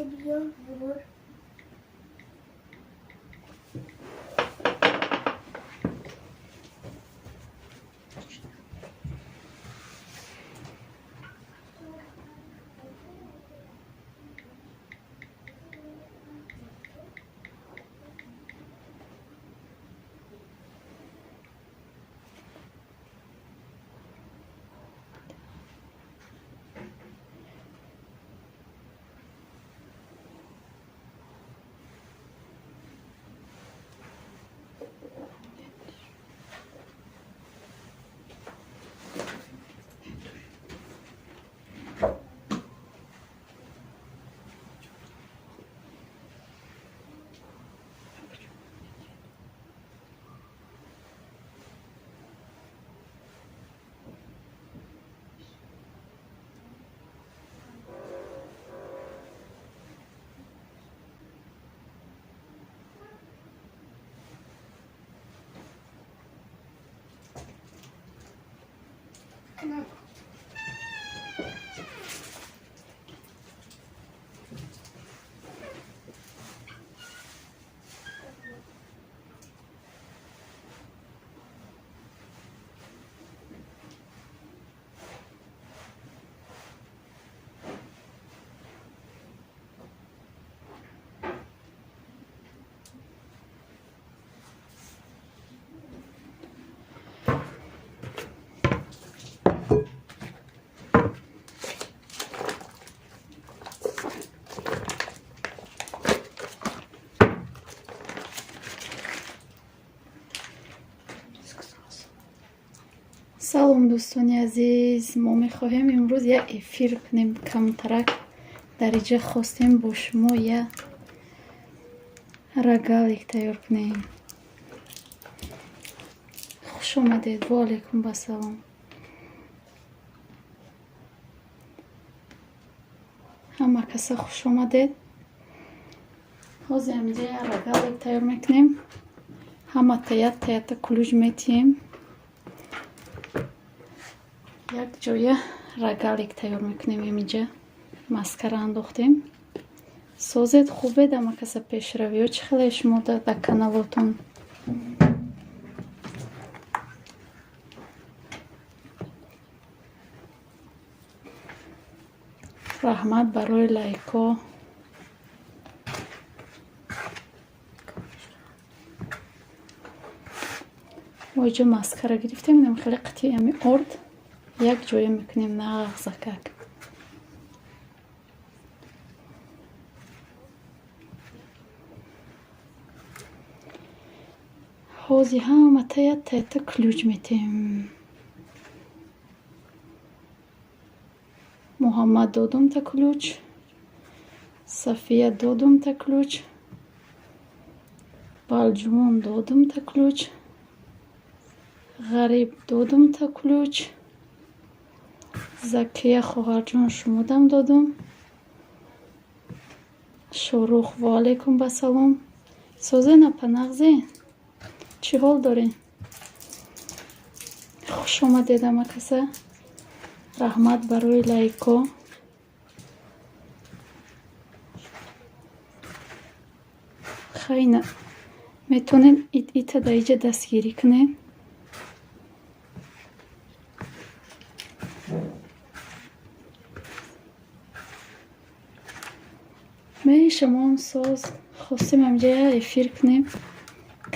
Биё, бур. Салом, дӯстони азиз! Мо мехоҳем имрӯз як эфир кунем камтарак. Дар иҷа хостем бо шумо як рогалик тайёр кунем. Хуш омадед, ва алайкум ассалом. Ҳама каса хуш омадед. Ҳозир ҳаминҷа як рогалик тайёр мекунем. Ҳамата якта якта ключ метиҳем. Як ҷоя рогалик тайёр мекунем. Ҳаминҷа маскара андохтем. Созед, хубед, ҳама каса? Пешравиҳо чӣ хеле шумо дар каналотон? Раҳмат барои лайкҳо. Мо иҷо маскара гирифтем, инам хеле қитъи ҳами орд як ҷоя мекунем нағзакак. Ҳозир ҳамата якта якта ключ метиҳем. Муҳаммад додумта ключ, Сафия додумта ключ, Балҷумон додумта ключ, Ғариб додумта ключ, Закия хоҳарҷон, шумодам додум. Шорух, ва алайкум ассалом. Созен, апа, нағзе? Чӣ ҳол дорем? Хуш омадед, ҳама каса. Раҳмат барои лайкҳо. Хайна, метавонед ита дар иҷа дастгирӣ кунед. Мешамон соз. Хостем ҳаминҷа як эфир кунем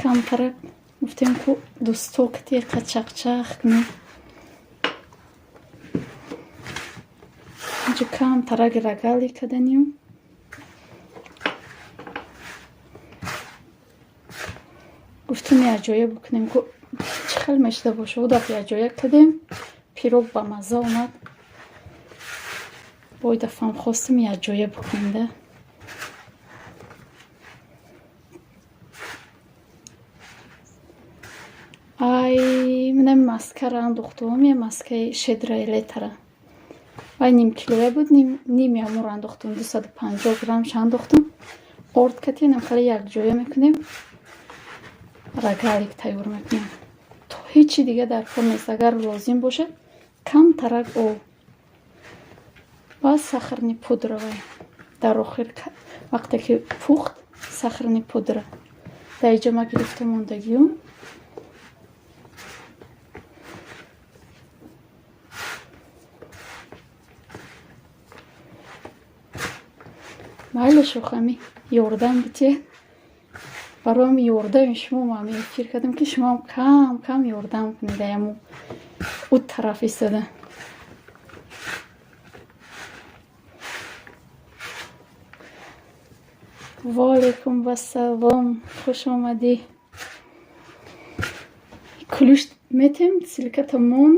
камтарак. Гуфтем, ку дӯсто кати қачақчақ кунем. Инҷа камтарак рогалик каданем. Гуфтем, якҷоя бикунем, ку чӣ хел мешуда боша. Ӯ дафъа якҷоя кардем, пирог ба мазза омад. Бо дафъаам хостем якҷоя бикунем да. Ай, минами маскара андохтум, я маскаи «Щедрое лето» ра. Вай нимкилоя буд, ними амуро андохтум, 250 граммша андохтум. Орд кати инам хеле якҷоя мекунем, рогалик тайёр мекунем. То ҳечи дига дар кор нест. Агар лозим бошад, камтарак об ва сахарный пудра. Вай Дар охир, вақте ки пухт, сахарный пудра. Дар иҷо ма гирифта мондагиюм. Майли, шухами ёрдам битиҳед. Барои ёрдами шумо ма ҳами эфир кардем, ки шумоам кам кам ёрдам кунед, аяму ӯ тараф истода. Ваалайкум вассалом, хуш омадӣ. Ключ метем, ссылка тамон.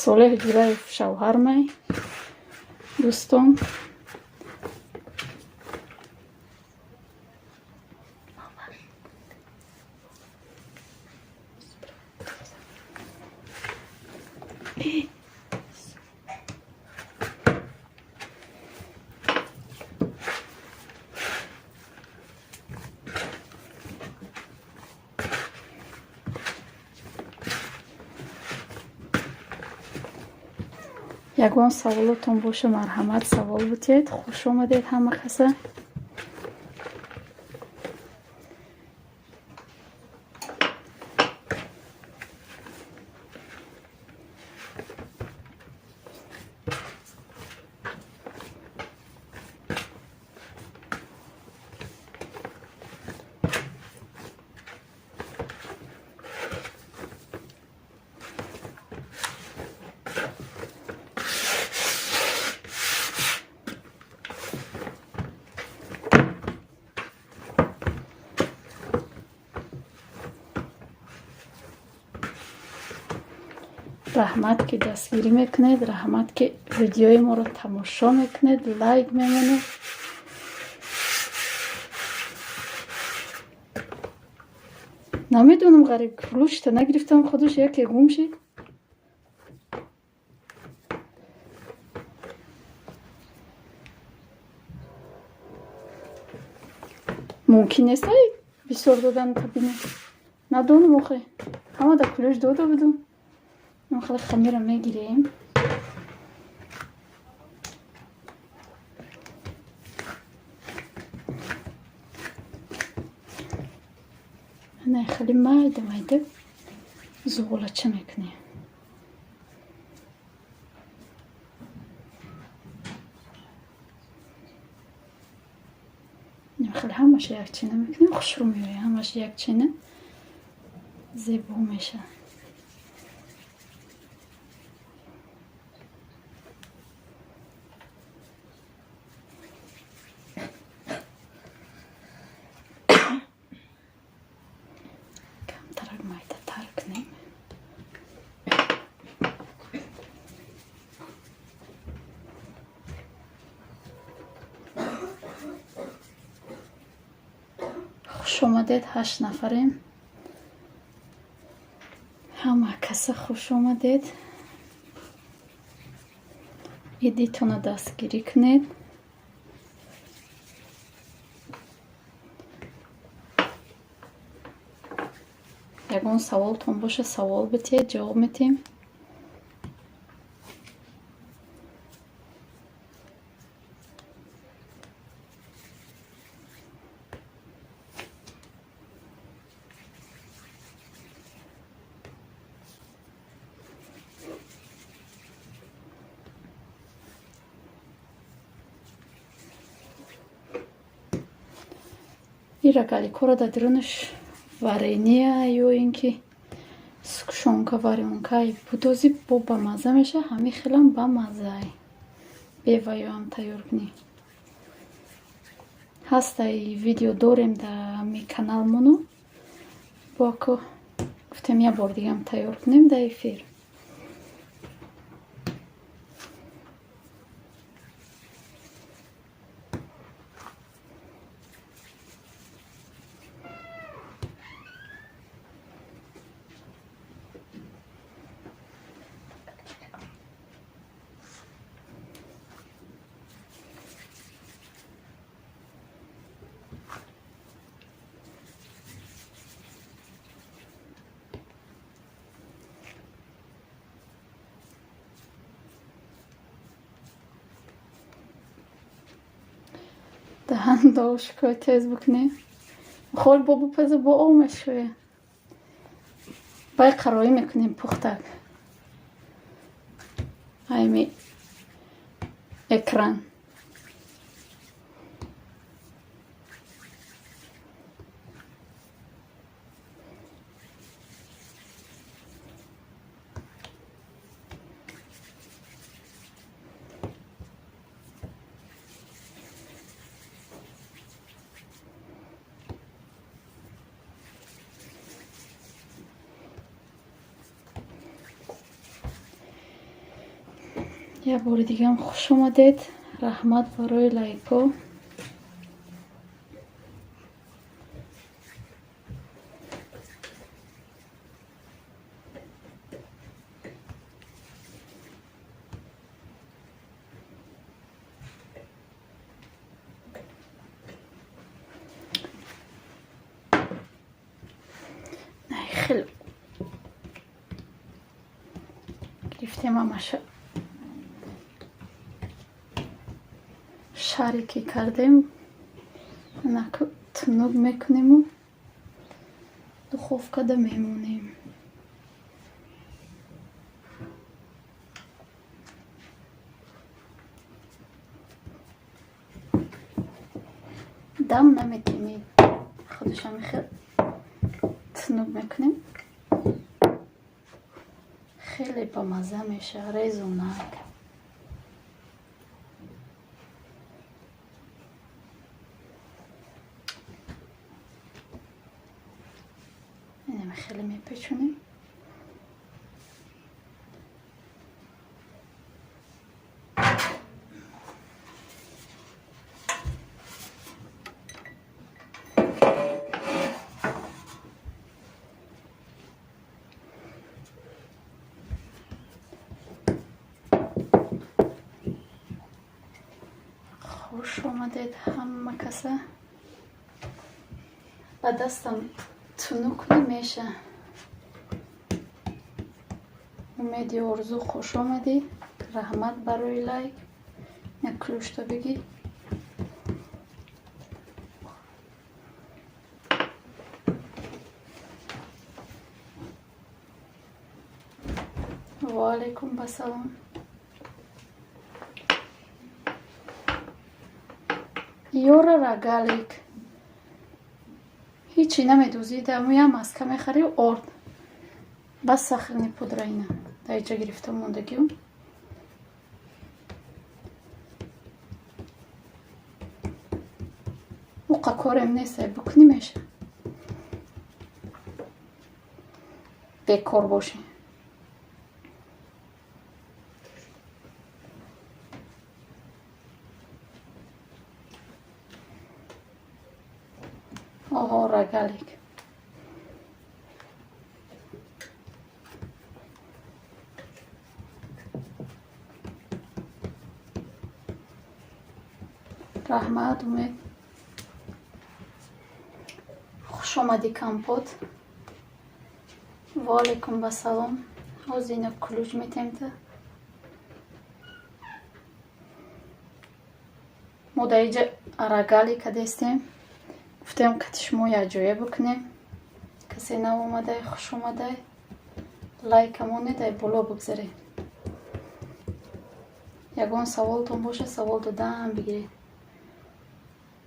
Солеҳ Ҷураев шавҳармай, дӯстон. Ягон саволотон боша, марҳамат, савол бутиҳед. Хуш омадед ҳама каса. Раҳмат, ки дастгирӣ мекунед, раҳмат, ки видеои моро тамошо мекунед, лайк мемонед. Намедонам, ғариб, ключ та нагирифтам, худаш яке гум шид. Мумкин нест ай бисёр додан кабина. Надонам охе. Ҳама да ключ дода будум. Хеле хамира мегирем. Ана хеле майда майда зуғулача мекунем. Хеле ҳамаша якчина мекунем, хушрӯ меояд, ҳамаша якчина зебо мешавад. Камтарак майдатар кунем. Хуш омадед, ҳашт нафарем. Ҳама каса хуш омадед. Идитона дастгирӣ кунед. Ягон саволтон боша, савол битиҳед, ҷавоб метиҳем. Ин рогалик ҳоро дар дарунаш варенье ё ин ки сгущёнка, варёнка будози, бо бамазза мешавад, ҳамин хелам бамаззае. Беваёам тайёр кунӣ. Ҳастай, видео дорем дар ҳамин каналмону. Боко гуфтем, як бор дигаам тайёр кунем дар эфир. Даҳан дошкои тез бикунем. Хол бо бипаза, бо об мешӯя. Бай қароӣ мекунем пухтак. Айми экран. Як бори дигаам хуш омадед. Раҳмат барои лайкҳо. Хеле гирифтем ҳамаша. Шарики кардем, тунук мекунему, духовкада мемонем. Дам наметеми, худашам хел тунук мекунем. Хеле бамазза мешавад, резонак. Хеле мепечонем. Хуш омадед ҳама каса. Ба дастам тунук намеша. Умеди орзу, хуш омадӣ. Раҳмат барои лайк. Як ключто бигӣ. Ва алайкум басалом. Ёра, рогалик ҳичи намедӯзӣ, дамуя маска мехарӣ, орд, бас, сахарный пудра ина дар иҷа гирифта мондагиу. Уқа корем нест, бикунӣ меша. Бекор бошӣ. Оҳо, рогалик. Раҳмат, Умед. Хуш омадӣ, Компот. Ваалайкум басалом. Ҳозир ина ключ метемта. Мо дар иҷа рогалик кадестем. Гуфтем, кати шумо якҷоя бикунем. Касе нав омадай, хуш омадай. Лайка монед, ай боло бигзаред. Ягон саволтон боша, савол додаам бигиред.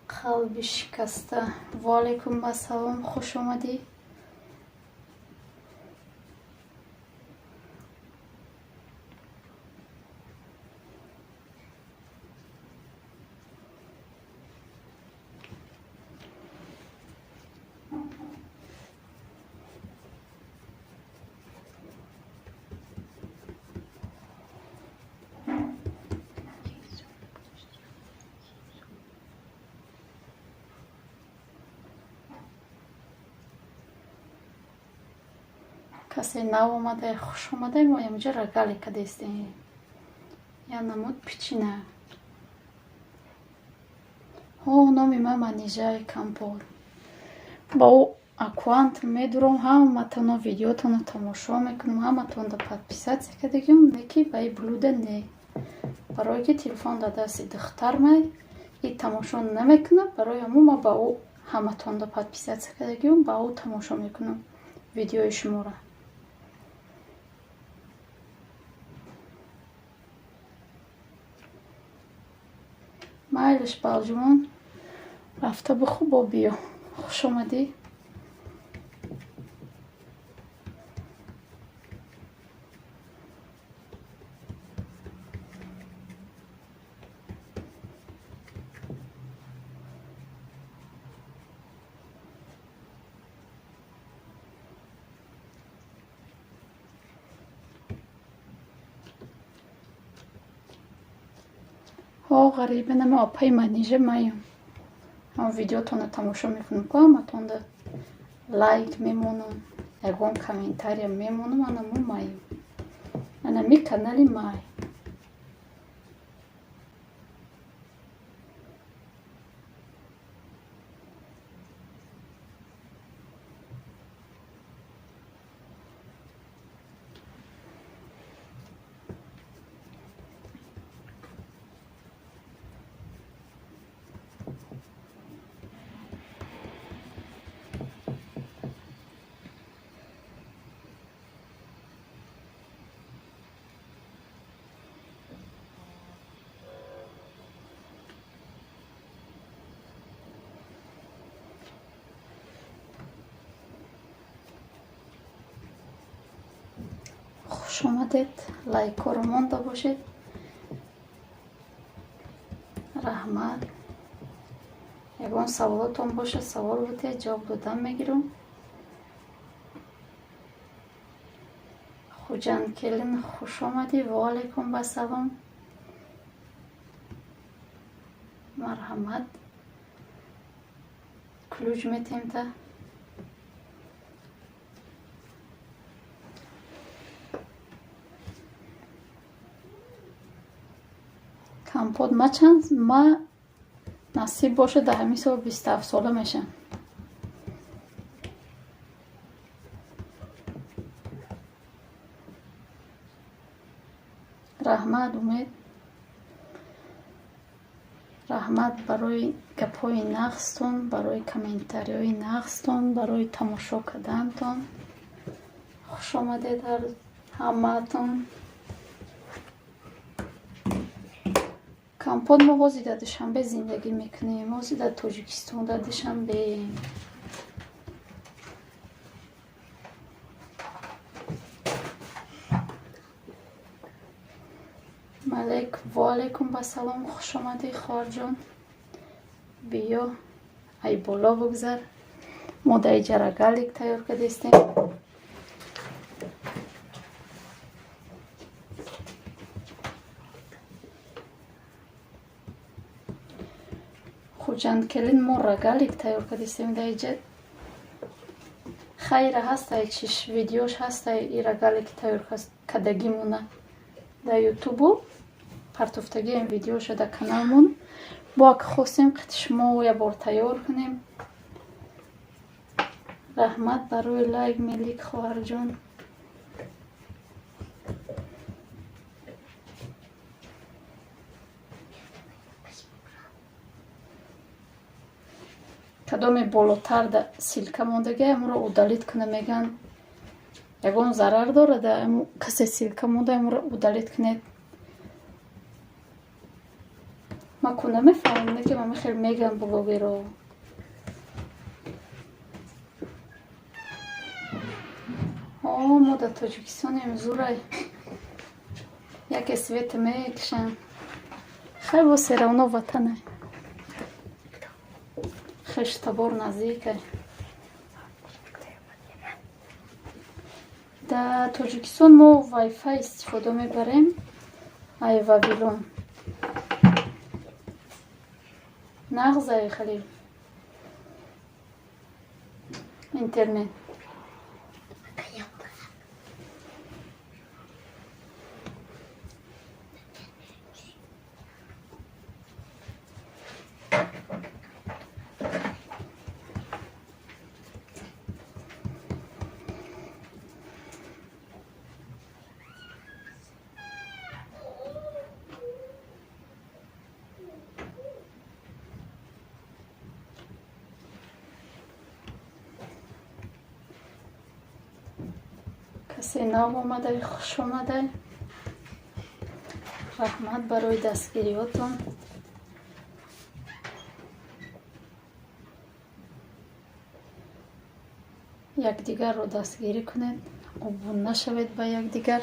Қалби шикаста. Ваалайкум ассалом, хуш омадӣ. Касе нав омадай, хуш омадай. Мо ямҷа рогалик кадестем. Я намуд печенье. Ҳо, номи ман Манижаи, Компот. Ба ӯ аккаунт медурам, ҳаматонро видеотонро тамошо мекунам, ҳаматонро подписаться кардагим, леки ба и блюда не. Барое ки телефон дар дасти духтармай, И тамошо намекунам, барои ҳамун ман ба ӯ ҳаматонда подписаться кардагиам, ба ӯ тамошо мекунам видеои шуморо. Майлиш, Балҷумон, рафта бихӯ, бо биё. Хуш омадӣ. Ҳо, ғариба нама, опаи Манижа маям. Ҳам видеотонро тамошо мекунам, ку ҳаматонда лайк мемонам, ягон комментария мемонам, анамо маям. Анами канали май. Хуш омадед, лайкҳоро монда бошед. Раҳмат. Ягон саволотон бошад, савол бутед, ҷавоб додан мегирам. Хуҷанд келин, хуш омадӣ. Ва алайкум басалом. Марҳамат. Ключ метем та. Компот, ма чанд ма насиб бошад, дар ҳамин сол 27 сола мешам. Раҳмат, Умед. Раҳмат барои гапҳои нағзтон, барои комментариҳои нағзтон, барои тамошо кардантон. Хуш омадед ҳамаатон. Компот, мо ҳозир дар Душанбе зиндагӣ мекунем. Ҳозир дар Тоҷикистон, дар Душанбеем. Малек, ва алайкум басалом, хуш омадӣ, хоҳарҷон. Биё, ай боло бигзар. Мо дар иҷа рогалик тайёр кардастем. Хуҷанд келин, мо рогалик тайёр кардастем дар иҷа. Хайра ҳастай, чиш видеош ҳастай, и рогалики тайёр кардагимона дар ютубу партофтагием видеоша дар каналмон. Бо ак хостем қити шумо як бор тайёр кунем. Раҳмат барои лайк, Мелик хоҳарҷон. Кадоме болотар да ссылка мондагӣ, амро удалить куна меган. Ягон зарар дорад, касе ссылка монда, амро удалить кунед. Ма ку намефаҳмам, ки ман хел меган блогеро. О, мо дар Тоҷикистонем, зурай. Яке света мекушанд. Хай, бо всё равно ватанай. Хештабор наздикай. Дар Тоҷикистон мо вайфай истифода мебарем. Ай Вавилон. Нағзай хеле интернет. Касе нав омадай, хуш омадай. Раҳмат барои дастгириётон. Якдигарро дастгирӣ кунед, обуна шавед ба якдигар.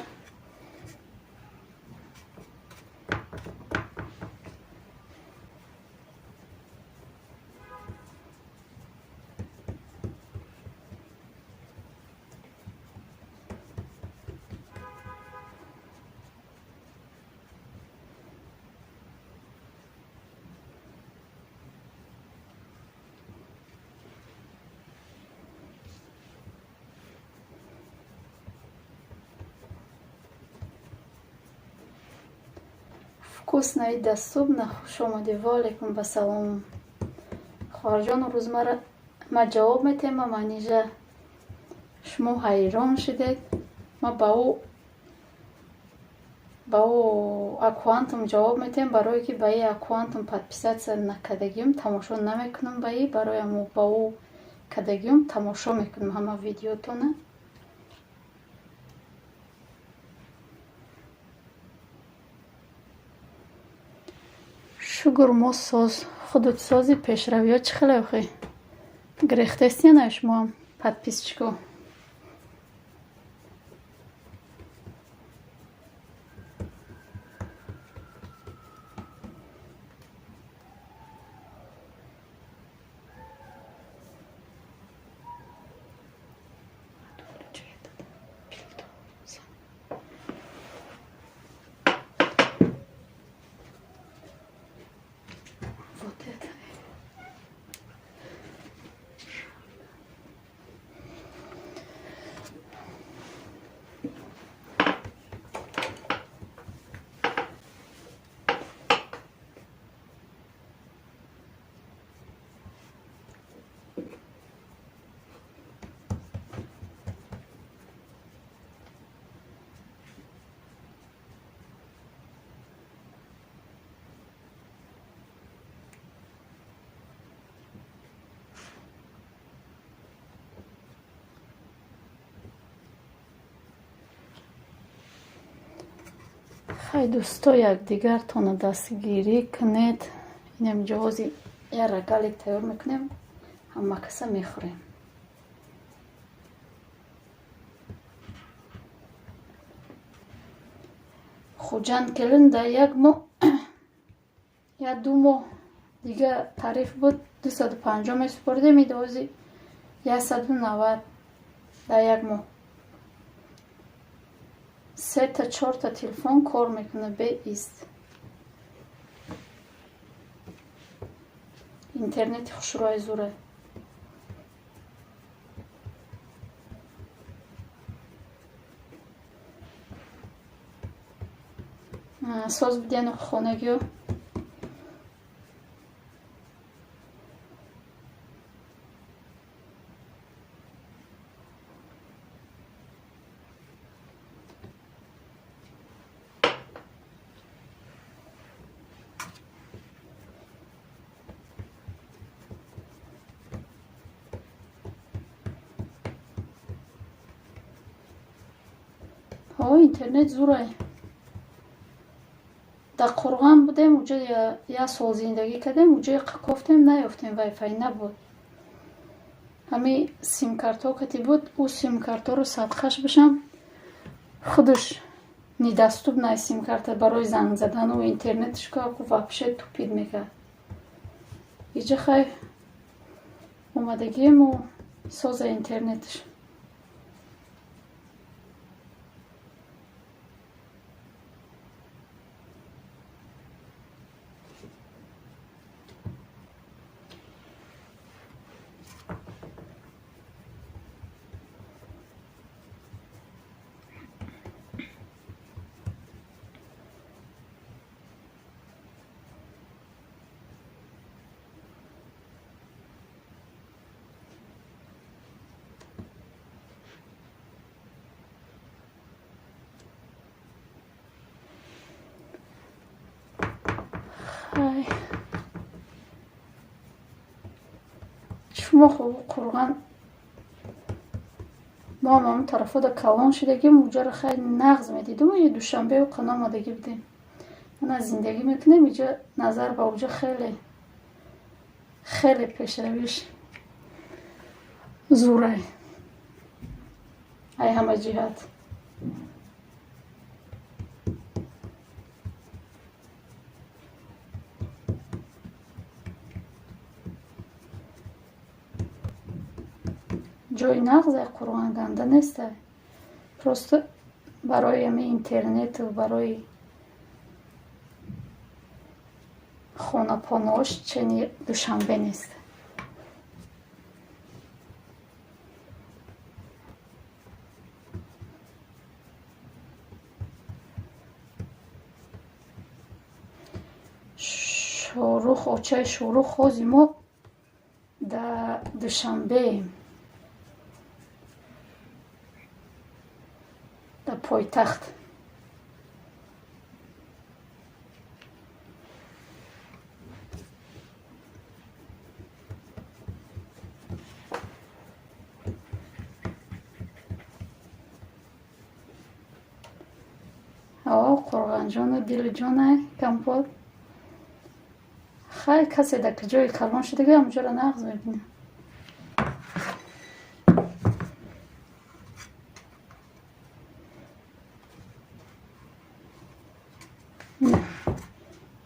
Вкусно и доступно. Хуш омадӣ. Ва алайкум ассалом. Хоҳарҷон, рӯз ма ҷавоб метема, Манижа. Шумо ҳайрон шудед. Ма ба ӯ аккаунтам ҷавоб метем, барое ки ба и аккаунтам подписаться накардагиюм, тамошо намекунам ба и, барои амо ба ӯ кардагиюм тамошо мекунам ҳама видеотона. Шукр, мо соз, худут сози, пешравиҳо чӣ хеле охи? Гирехтестия на шумоам, подписчико? Вот это. Хай, дӯсто, якдигартонро дастгирӣ кунед. Инам ҷоҳози як рогалик тайёр мекунем, ҳама каса мехӯрем. Хуҷанд келин дар як моҳ, як 2 моҳ дига тариф буд, 250 месупоридем, идози 190 дар як моҳ. Сета, чорта телефон кор мекунад беист. Интернети хушрӯи зуре. Соз бидену хонагиё. Ҳо, интернет зурай. Дар Қурғон будем, уҷо як сол зиндагӣ кардем, уҷо кофтем, наёфтем, вайфай набуд. Ҳами симкартҳо кати буд, ӯ симкартҳоро садқаш бишам, худаш недоступна симкарта барои занг задану интернетш вообще тупит мекард. Иҷа хай омадагиему соза интернетш. Хай. Шумо хуб, Қурғон Мо ҳам ҳамон тарафода калон шудагим, уҷаро хеле нағз медидум, и Душанбеу қана омадагӣ будем. Ана зиндагӣ мекунем, иҷа назар ба уҷа хеле хеле пешравиш зурай ай ҳама ҷиҳат. Ҷои нағз ай Қурғон ганда нестай. Просто барои ҳами интернету барои хонапонош чени Душанбе нест. Шорух, очаи Шорух, ҳози мо дар Душанбеем. Дар пойтахт. О, Қурғонҷону дилуҷонай компот. Хай, касе дар ҷои калон шудагӣ, ҳамонҷоро нағз мебинад.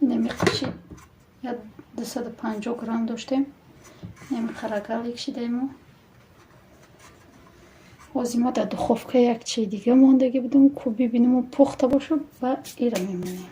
Инами қиши 250 грамм доштем. Инами қарагалик шидаему. Ҳозир мо дар духовка як чизи дига мондагӣ будем, ку бибинему пухта бошад, ба ира мемонем.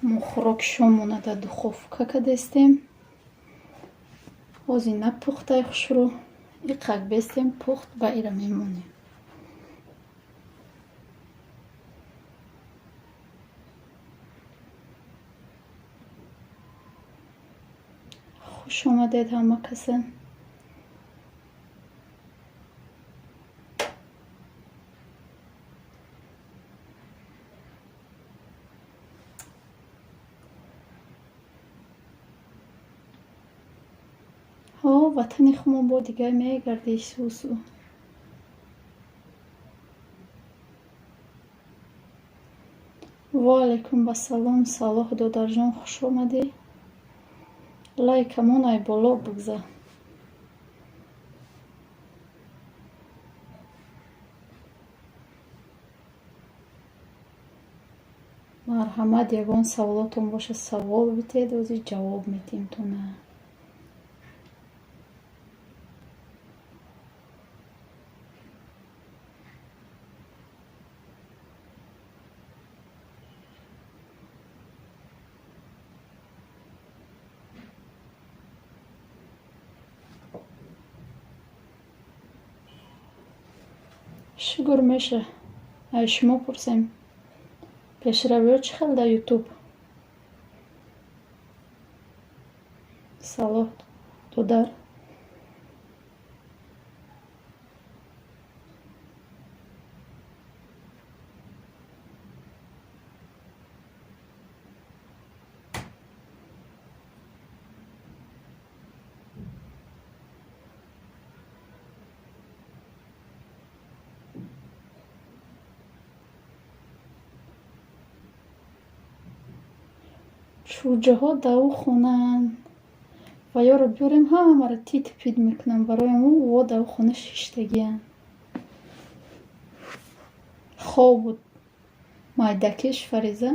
Мо хӯроки шомона дар духовка кардастем. Ҳозир напухтай хушрӯ, иқак бестем, пухт, ба ира мемонем. Хуш омадед ҳама каса. Ҳо, ватани худмон бо дигар мегардӣ сусу. Ва алайкум ассалом, Салоҳ додарҷон, хуш омадӣ. Лайкамон ай боло бигзар. Марҳамат, ягон саволотон бошад, савол битед, ҳозир ҷавоб медиҳем тона. Шукр меша. Ай шумо пурсем. Пешравиҳо чӣ хел дар Ютуб? Салоҳ додар. Чӯҷаҳо дар ӯ хонаанд ва ёро биёрем, ҳамаро тит пит мекунанд, барои ҳамун во дар ӯ хона шиштагианд. Хоб буд майдакиш Фариза.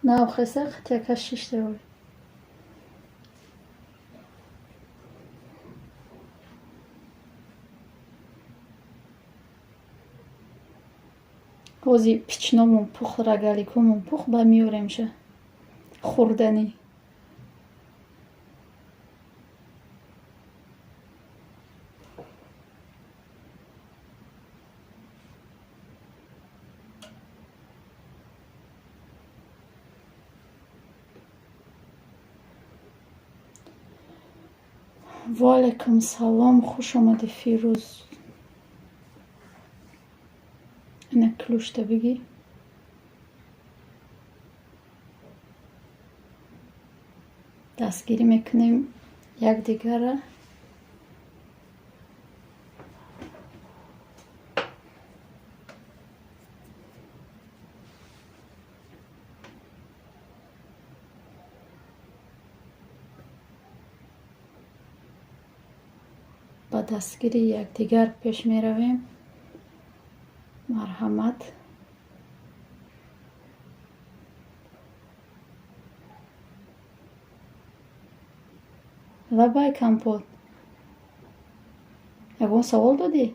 Навхеса қатяка шишта ой. Ҳозир пичномон пухт, рогаликомон пухт, ба меоремша хӯрданӣ. Ва алайкум салом, хуш омадӣ, Фирӯз. Ина ключ та бигӣ. Дастгирӣ мекунем якдигарра. Ба дастгирии якдигар пеш меравем. Марҳамат. Лабай, Компот. Ягон савол додӣ?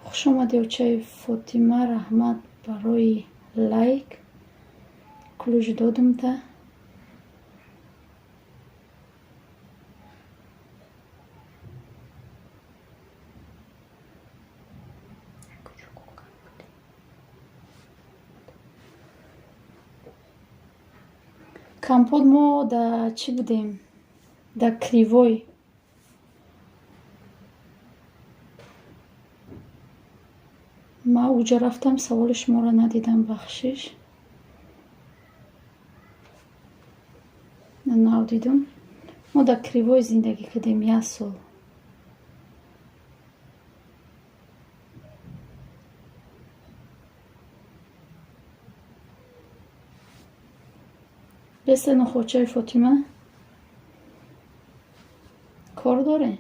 Хуш омадӣ, очаи Фотима, раҳмат барои лайк. Ключ додумта. Компот, мо да чӣ будем? Да Кривой. Ман уҷа рафтам, саволи шуморо надидам, бахшиш. Нав дидум. Мо дар Кривой зиндагӣ кардем як сол. Бесену хочаи Фотима, кор дорем?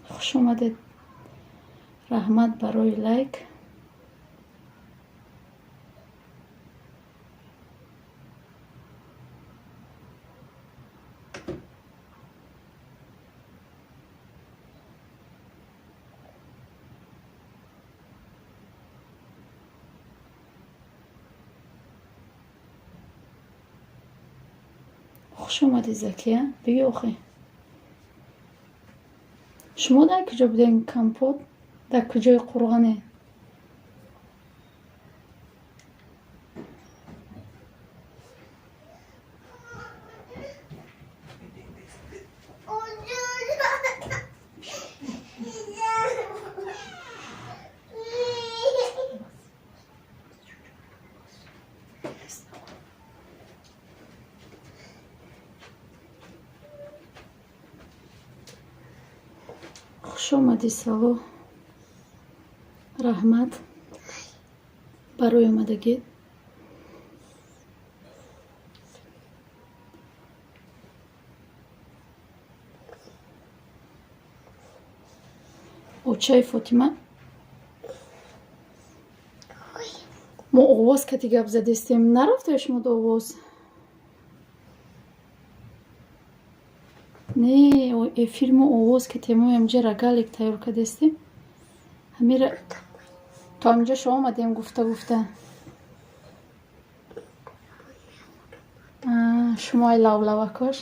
Хуш омадед, раҳмат барои лайк. Хуш омадӣ, Закия. Бигӯ, охе. Шумо дар куҷо будем, Компот? Дар куҷои Қурғоне? Хуш омадӣ, Сало. Раҳмат барои омадагӣ. Очаи Фотима, мо овоз кати гап задистем. Нарафтаю шумо до овоз? Не, эфир мо овоз катем, мо ҳамҷа рогалик тайёр кардастем. Ҳамира то ҳаминҷо шо омадем гуфта гуфта. Шумо ай лавлавакош.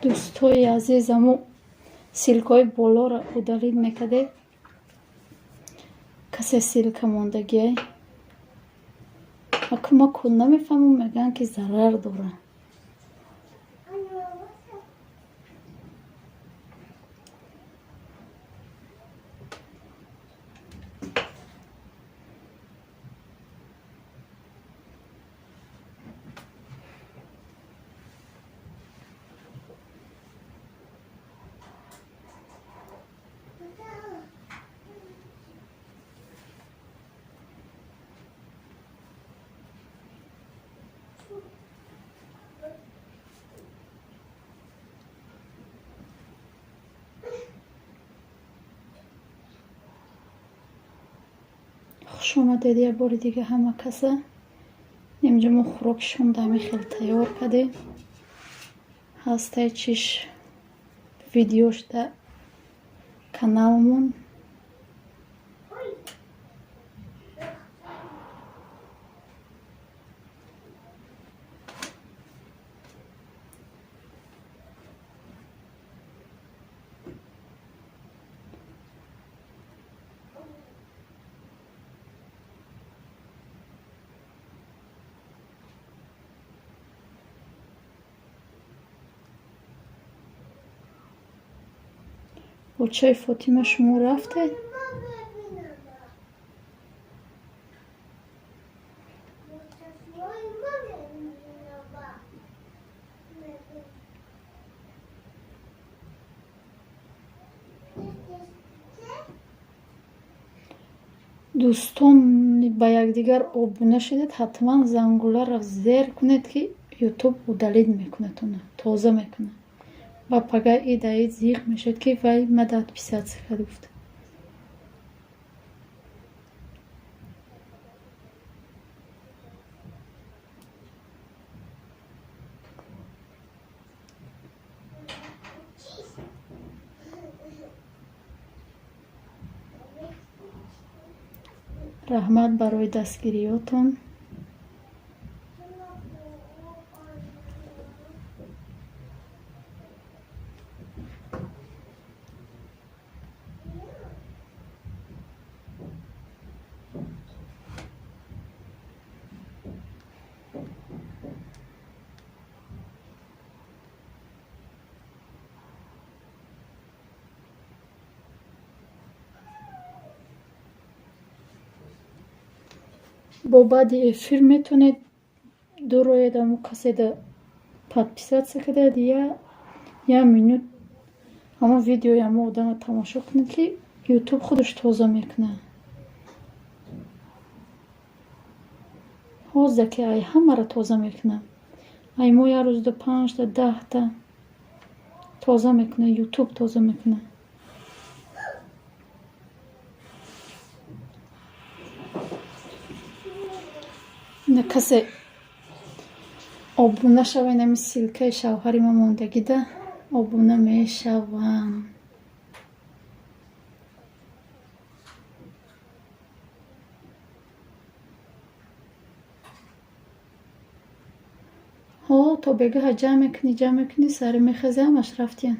Дӯстои азиз, аму ссылкаҳои болоро удалить мекардед. Касе ссылка мондагиай. Аку ма ку намефаҳмам, мегӯянд, ки зарар дорад. Хуш омадед як бори дига ҳама каса. Инҷо мо хӯроки шом дар ҳамин хел тайёр кардем. Ҳастаи чиш видеош дар каналмон. Бочаи Фотима, шумо рафтед? Дӯстон, ба якдигар обуна шудед, ҳатман зангуларо зер кунед, ки Ютуб удалить мекунад она, тоза мекунад. Ва пага идаид зиқ мешавед, ки вай мада отписаться кард гуфта. Раҳмат барои дастгириётон. Бо баъди эфир метавонед дуроед, амо каседа подписаться кардед, я минут ҳамон видеои ҳамон одамро тамошо кунед, ки Ютуб худаш тоза мекунад. Ҳозир ки ай ҳамаро тоза мекунад. Ай мо як рӯзда панҷта, 10та тоза мекунад, Ютуб тоза мекунад. На касе обуна шавед, ҳамин ссылкаи шавҳари ма мондагида обуна мешаванд. Ҳо, то бегаҳа ҷамъ мекунӣ, ҷамъ мекунӣ, сари мехезӣ, ҳамаш рафтиян.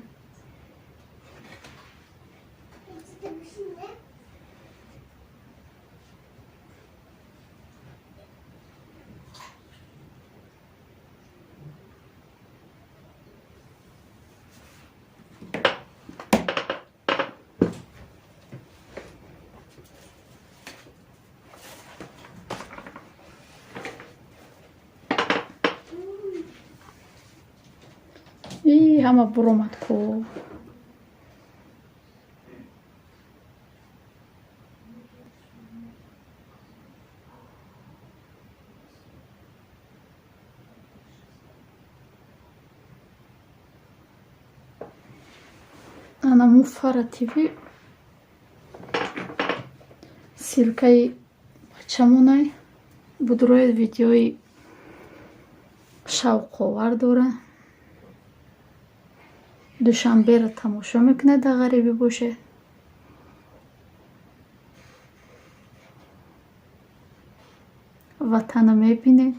И ҳама буромад ку. Ана Муфара ТВ ссылкаи бачамонай, будроед, видеои шавқовар дора. Душанберо тамошо мекунед, дар ғарибӣ бошед. Ватана мебинед.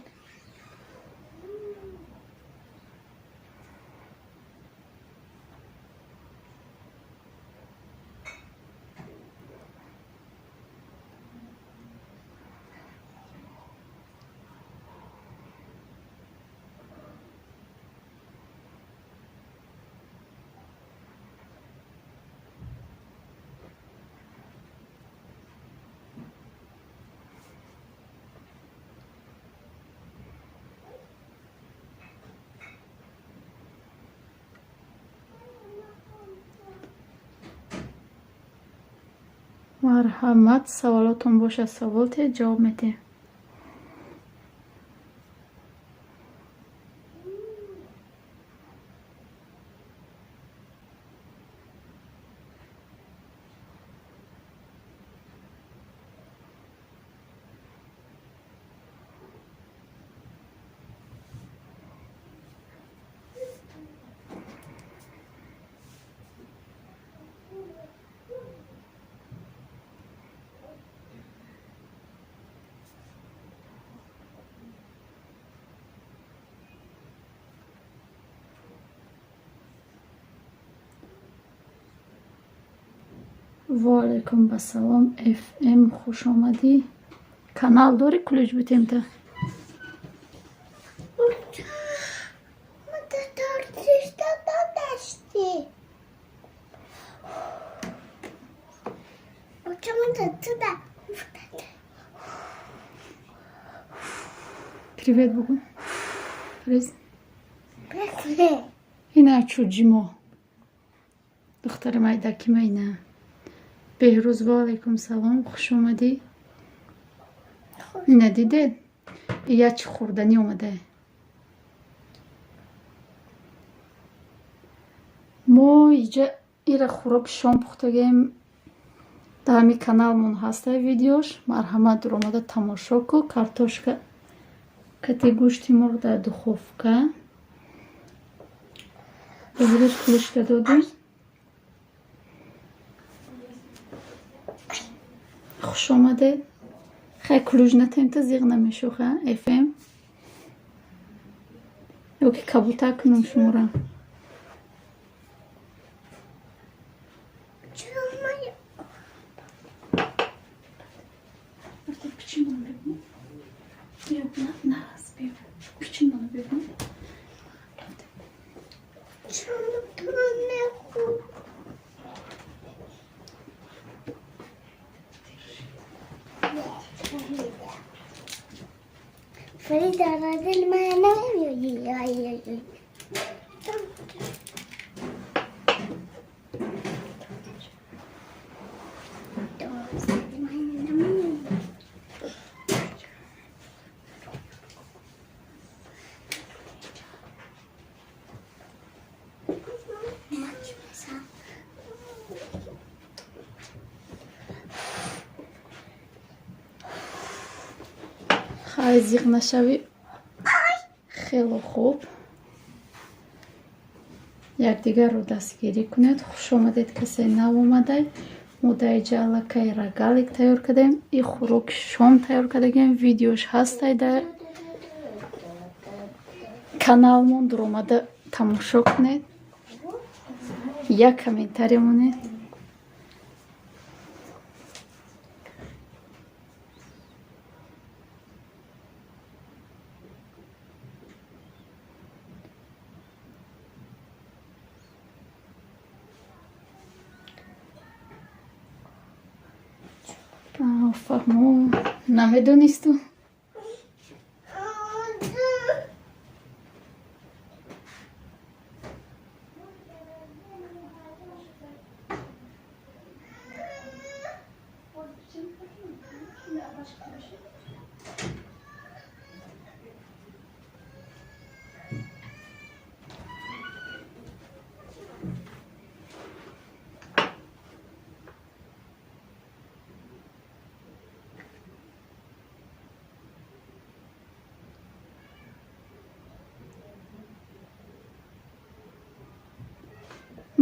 Марҳамат, саволотон бошад, савол те ҷавоб медиҳем. Ва алайкум ассалом, ФМ, хуш омадӣ. Канал дорӣ, ключ битемта? Привет бугӯ. Ина чуҷимо. Духтари майдакима ина. Беҳрӯз, ва алайкум салом, хуш омадӣ. Ина дидед? Я чӣ хӯрданӣ омада. Мо иҷа ира хӯроки шом пухтагем. Дар ҳамин каналмон ҳаста видеош. Марҳамат, дуромада тамошо ку. Картошка кати гӯшти мурғ дар духовка. Беҳрӯз ключ ка додем. Хуш омадед. Хай, ключ натемта зиғ намешуха, ФМ. Ё ки кабутар кунам шуморо? Хай, зиқ нашавӣ. Хело хуб. Якдигарро дастгирӣ кунед. Хуш омадед, касе нав омадай. Мо дар иҷа аллакай рогалик тайёр кардем. И хӯроки шом тайёр кардагем. Видеош ҳастай дар каналмон, дуромада тамошо кунед. Як комментария монед. Фаҳмо, намедонисту?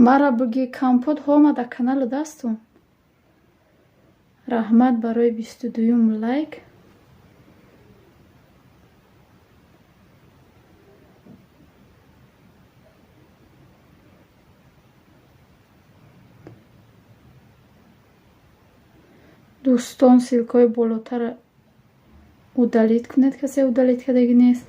Мара буги, компот ҳома дар канали дастум. Раҳмат барои 22-юм лайк. Дӯстон, ссылка ҳои болотара удалить кунед, касе удалить кардагӣ нест.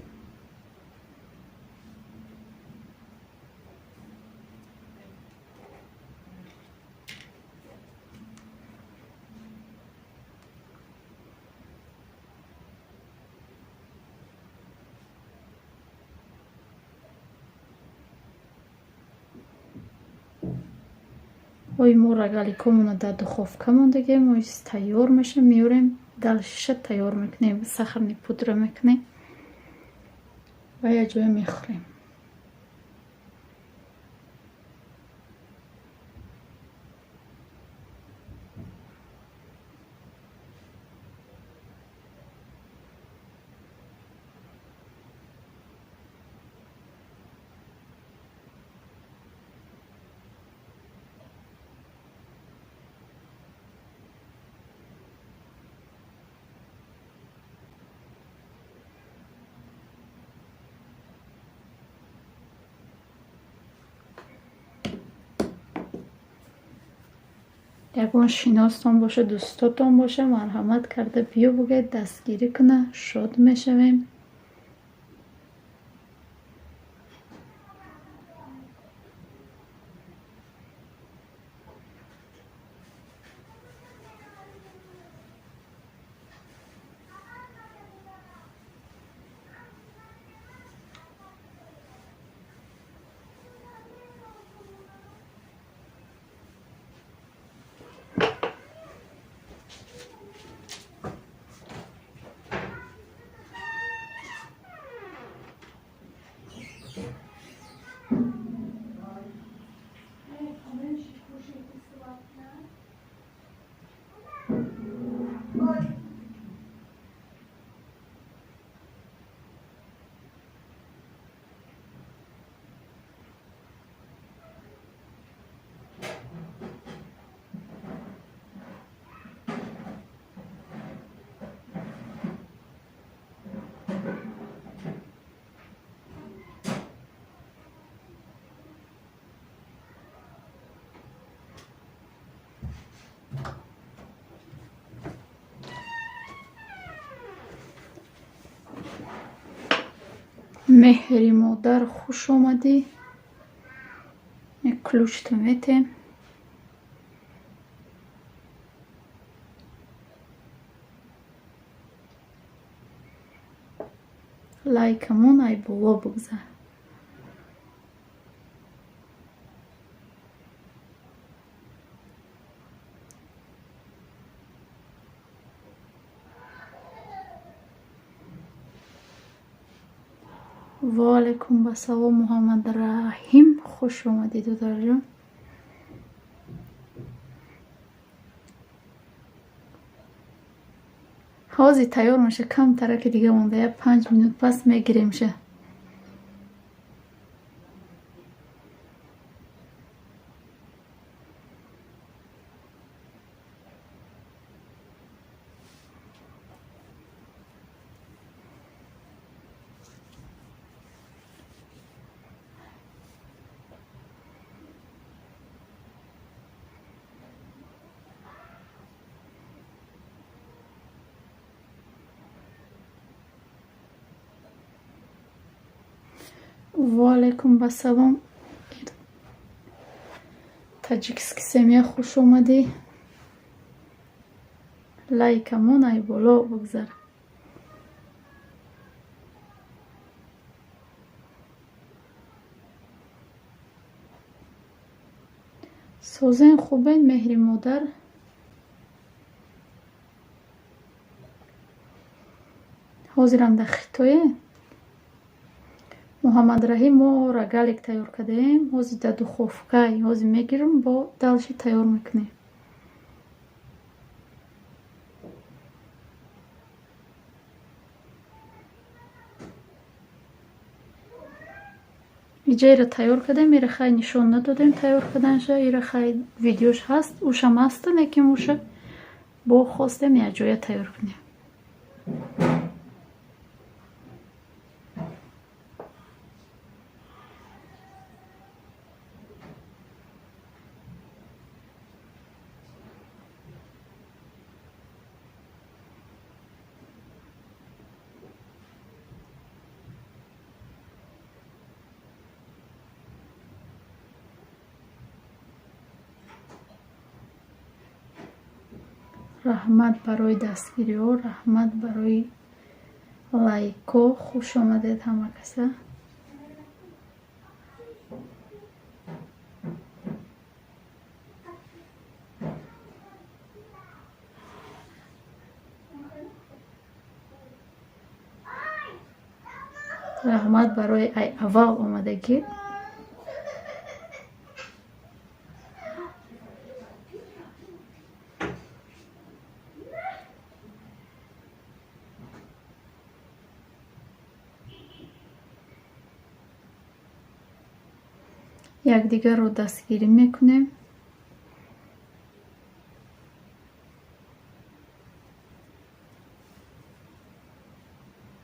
Ой, мо рогаликомона дар духовка мондагем, оиз тайёр меша, меорем, дальше ша тайёр мекунем, сахарный пудра мекунем ва як ҷоя мехӯрем. Ягон шиностон боша, дӯстотон боша, марҳамат карда биё бугӯед, дастгирӣ куна, шод мешавем. Меҳри модар, хуш омадӣ. Ключ то метем. Лайкамон ай боло бугзар. Ва алайкум ассалом, Муҳаммадраҳим, хуш омадӣ, додарҷон. Ҳозир тайёр меша, камтараки дига монда, як 5 минут пас мегиремша. Ва алайкум ассалом, Таджикский семья, хуш омадӣ. Лайкамон ай боло бугзар. Созен, хубен, меҳри модар? Ҳозирам дар Хитое. Муҳаммадраҳим, мо рогалик тайёр кардаем, ҳозир дар духовка, ҳозир мегирам, бо дальше тайёр мекунем. Иҷаеро тайёр кардем, ира хай нишон надодем тайёр карданша, ира хай видеош ҳаст, ушам ҳаста, лекин уша бо хостем якҷоя тайёр кунем. Раҳмат барои дастгириҳо, раҳмат барои лайкҳо. Хуш омадед ҳама каса. Раҳмат барои ай аввал омадагӣ. Якдигарро дастгирӣ мекунем.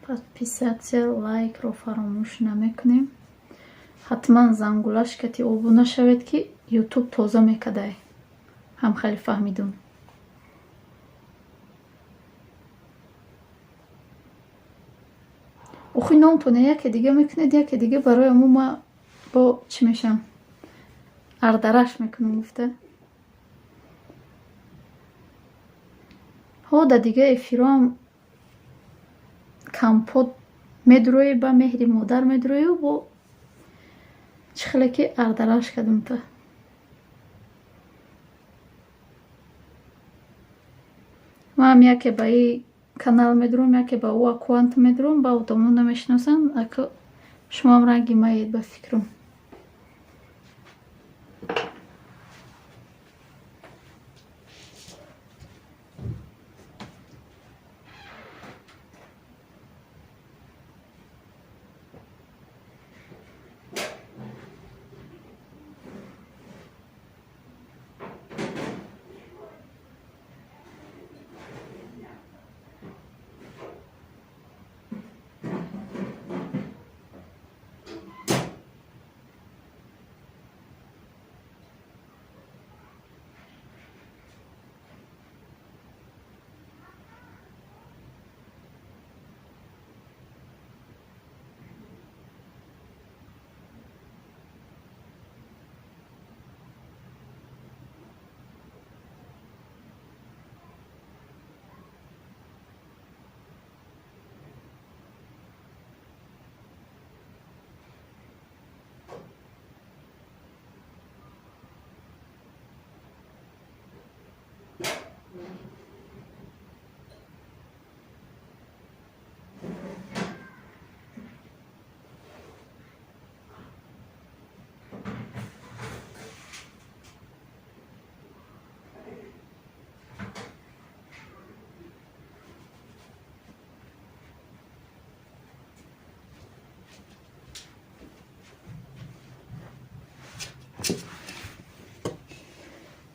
Подписаться, лайкро фаромӯш намекунем. Ҳатман зангулаш кати обуна шавед, ки Ютуб тоза мекадай. Ҳам хеле фаҳмидум. Охи номтона яке дига мекунед, яке дига барои аму ма бо чӣ мешам? Ардараш мекунам гуфта. Ҳо да дига эфироам компот медурӯи, ба меҳри модар медурӯю бо чӣ хеле ки ардараш кардум та. Манам яке ба и канал медурам, яке ба ӯ аккаунт медурам, ба одамо намешиносанд. Ака шумоам ранги маед ба фикрам.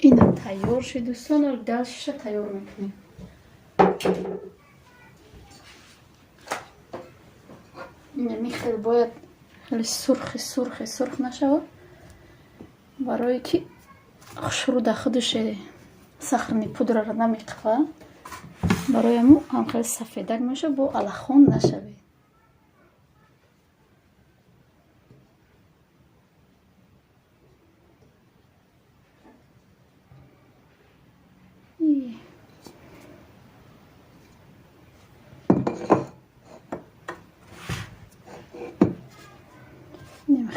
Инам тайёр шуд, дӯстон, дальше тайёр мекунем. Инами хел бояд хеле сурхи сурхи сурх нашавад, барое ки хушрӯ дар худаше сахарни пудраро намеқафад. Барои ҳамун ҳам хеле сафедак мешавад, бо алахон нашавед.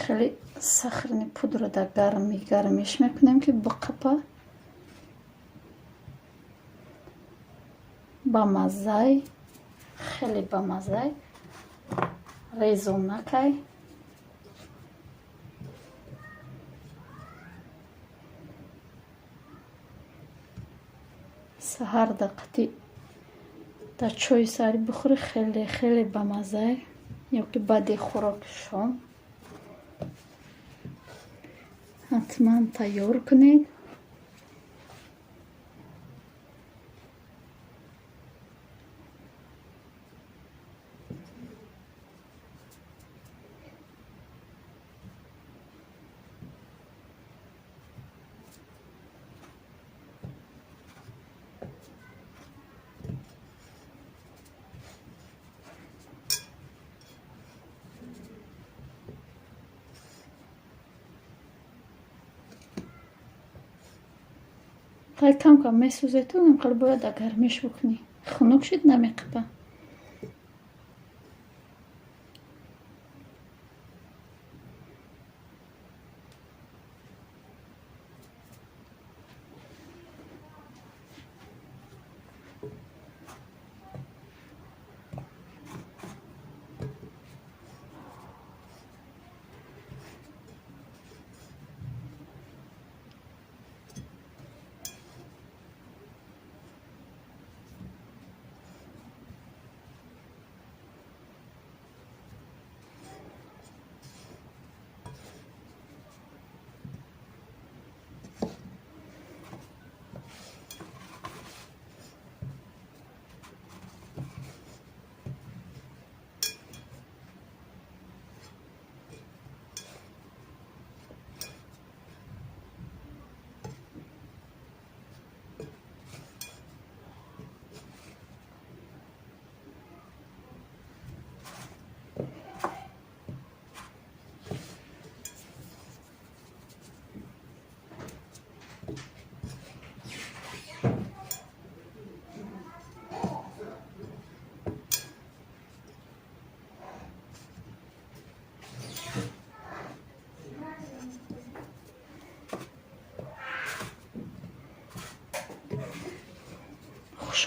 Хеле сахарни пудра дар гарми гармиш мекунем, ки биқапа бамаззай, хеле бамаззай, резонакай. Саҳар дар қати дар чойи саҳарӣ бихӯрӣ, хеле хеле бамаззай, ё ки баъди хӯроки шом. Ҳатман тайёр кунед. Хеле кам кам месӯзед, инқадр бояд дар гармиш бикунӣ. Хунук шуд намеқапа.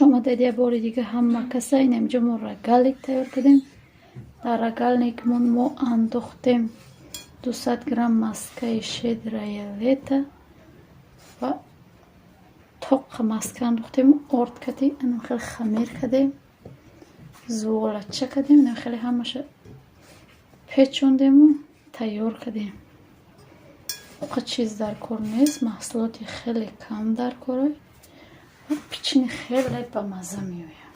Омадед як бори дига ҳама каса. Инамҷо мо рогалик тайёр кардем. Дар рогалникмон мо андохтем 200 грамм маскаи «Щедрое лето» ва тоққа маска андохтему орд кардем, анам хеле хамир кардем, зуволача кардем, инам хеле ҳамаша печондему тайёр кардем. Оқа чиз дар кор нест, маҳсулоти хеле кам дар корой. Печенье хеле бамазза меояд.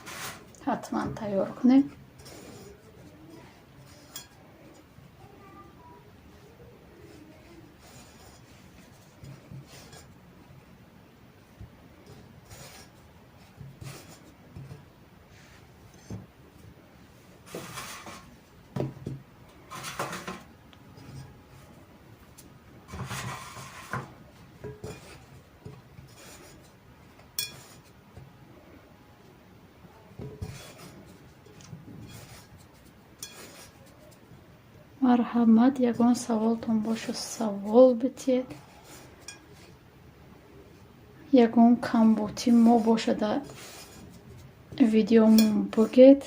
Ҳатман тайёр кунед. Марҳамат, ягон саволтон бошад, савол битиед. Ягон камбутӣ мо бошад дар видеомон, бугед.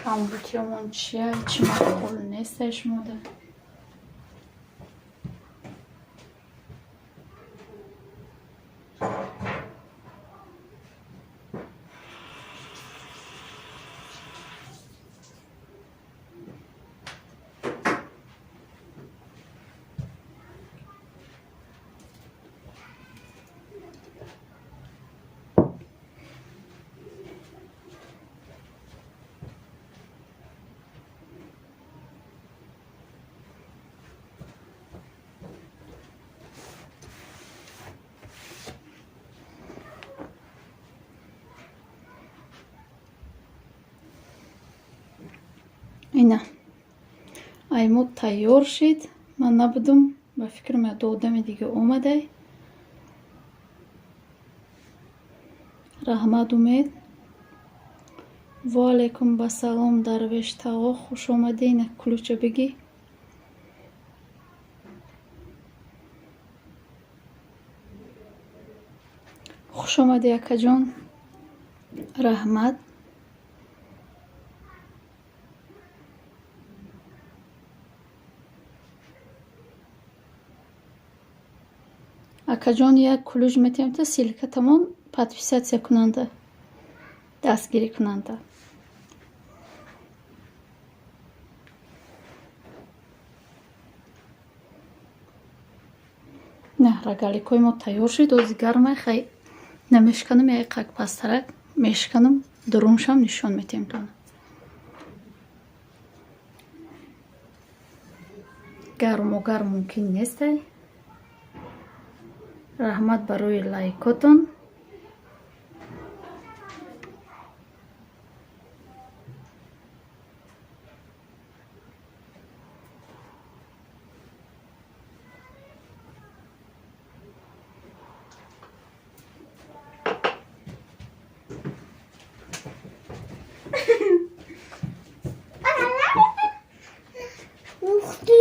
Камбутиёмон чия, чӣ маъқул нестай шумода? Ина ай мо тайёр шид. Ман набудум, ба фикрам, як ду одами дига омадай. Раҳмат, Умед. Ваалайкум басалом, Дарвеш тағо, хуш омадӣ. Ина ключа бигӣ. Хуш омадӣ, акаҷон, раҳмат. Акаҷон, як ключ метиҳам, та ссылка тамон подписаться кунанда, дастгирӣ кунанда. На рогаликҳои мо тайёр шуд. Ози гармай, хай, намешканам, як қак пасттарак мешканам, дуруншам нишон метиҳем тона. Гарму гарм мумкин нестай. Раҳмат барои лайкотон. Ух ты!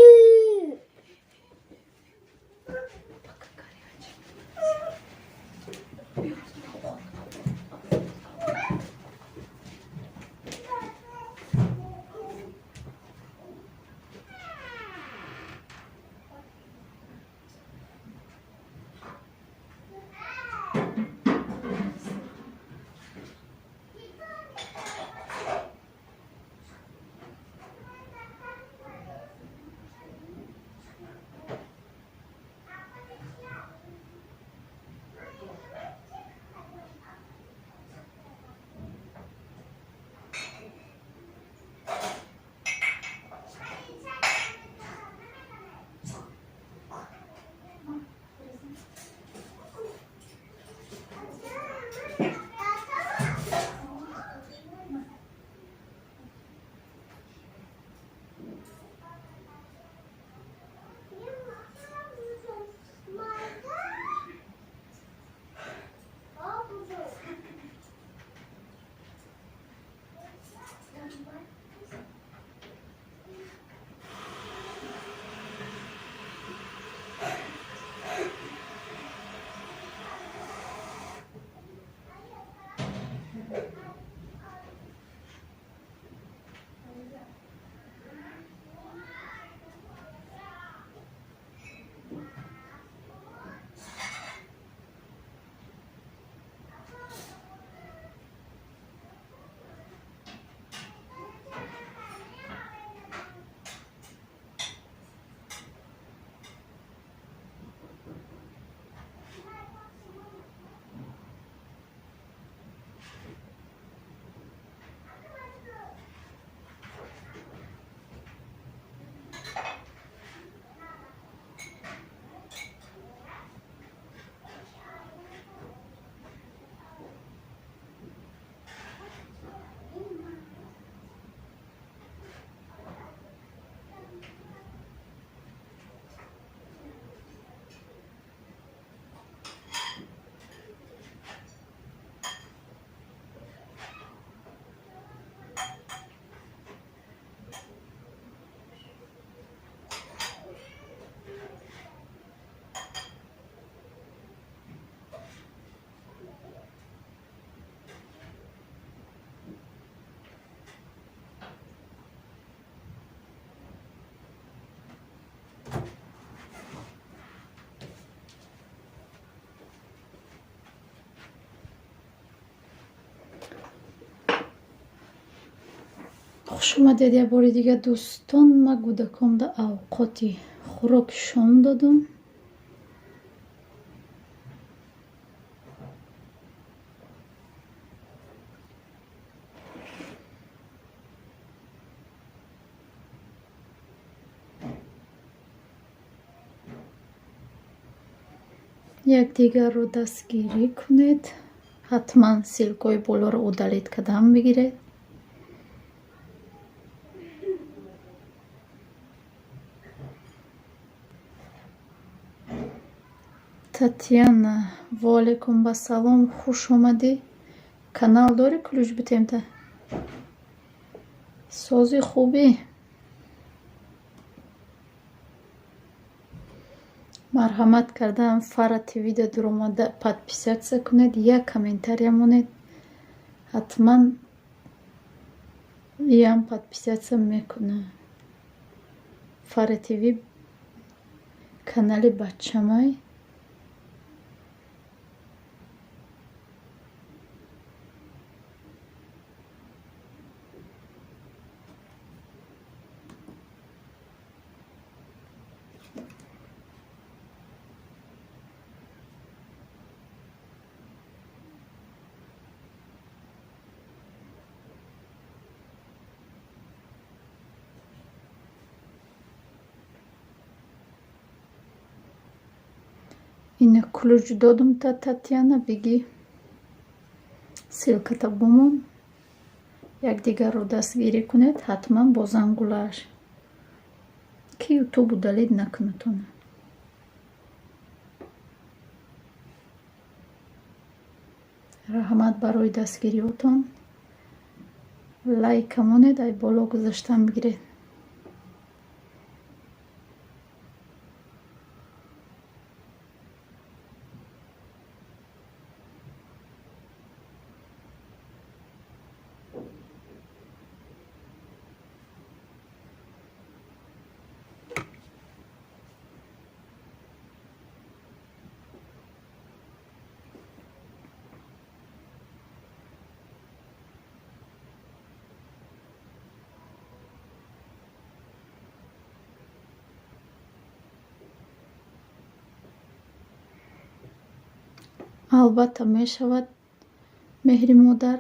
Хуш омадед як бори дига, дӯстон. Ма кӯдаконда авқоти хӯроки шом додум. Якдигарро дастгирӣ кунед. Ҳатман ссылкаҳои болоро удалить кардан бигиред. Татьяна, ва алайкум ассалом, хуш омадӣ. Канал дорӣ, ключ битемта? Сози, хубӣ? Марҳамат кардан, Фара ТВда дуромада подписаться кунед, як комментария монед. Ҳатман иам подписаться мекунад. Фара ТВ канали бачамай. Ина ключ додум та Татьяна, бигӣ, ссылката бумон. Якдигарро дастгирӣ кунед, ҳатман бо зангулааш, ки Ютуб удалить накунадтон. Раҳмат барои дастгириҳотон. Лайка монед, ай боло гузаштан бигиред. Албатта, мешавад, меҳри модар.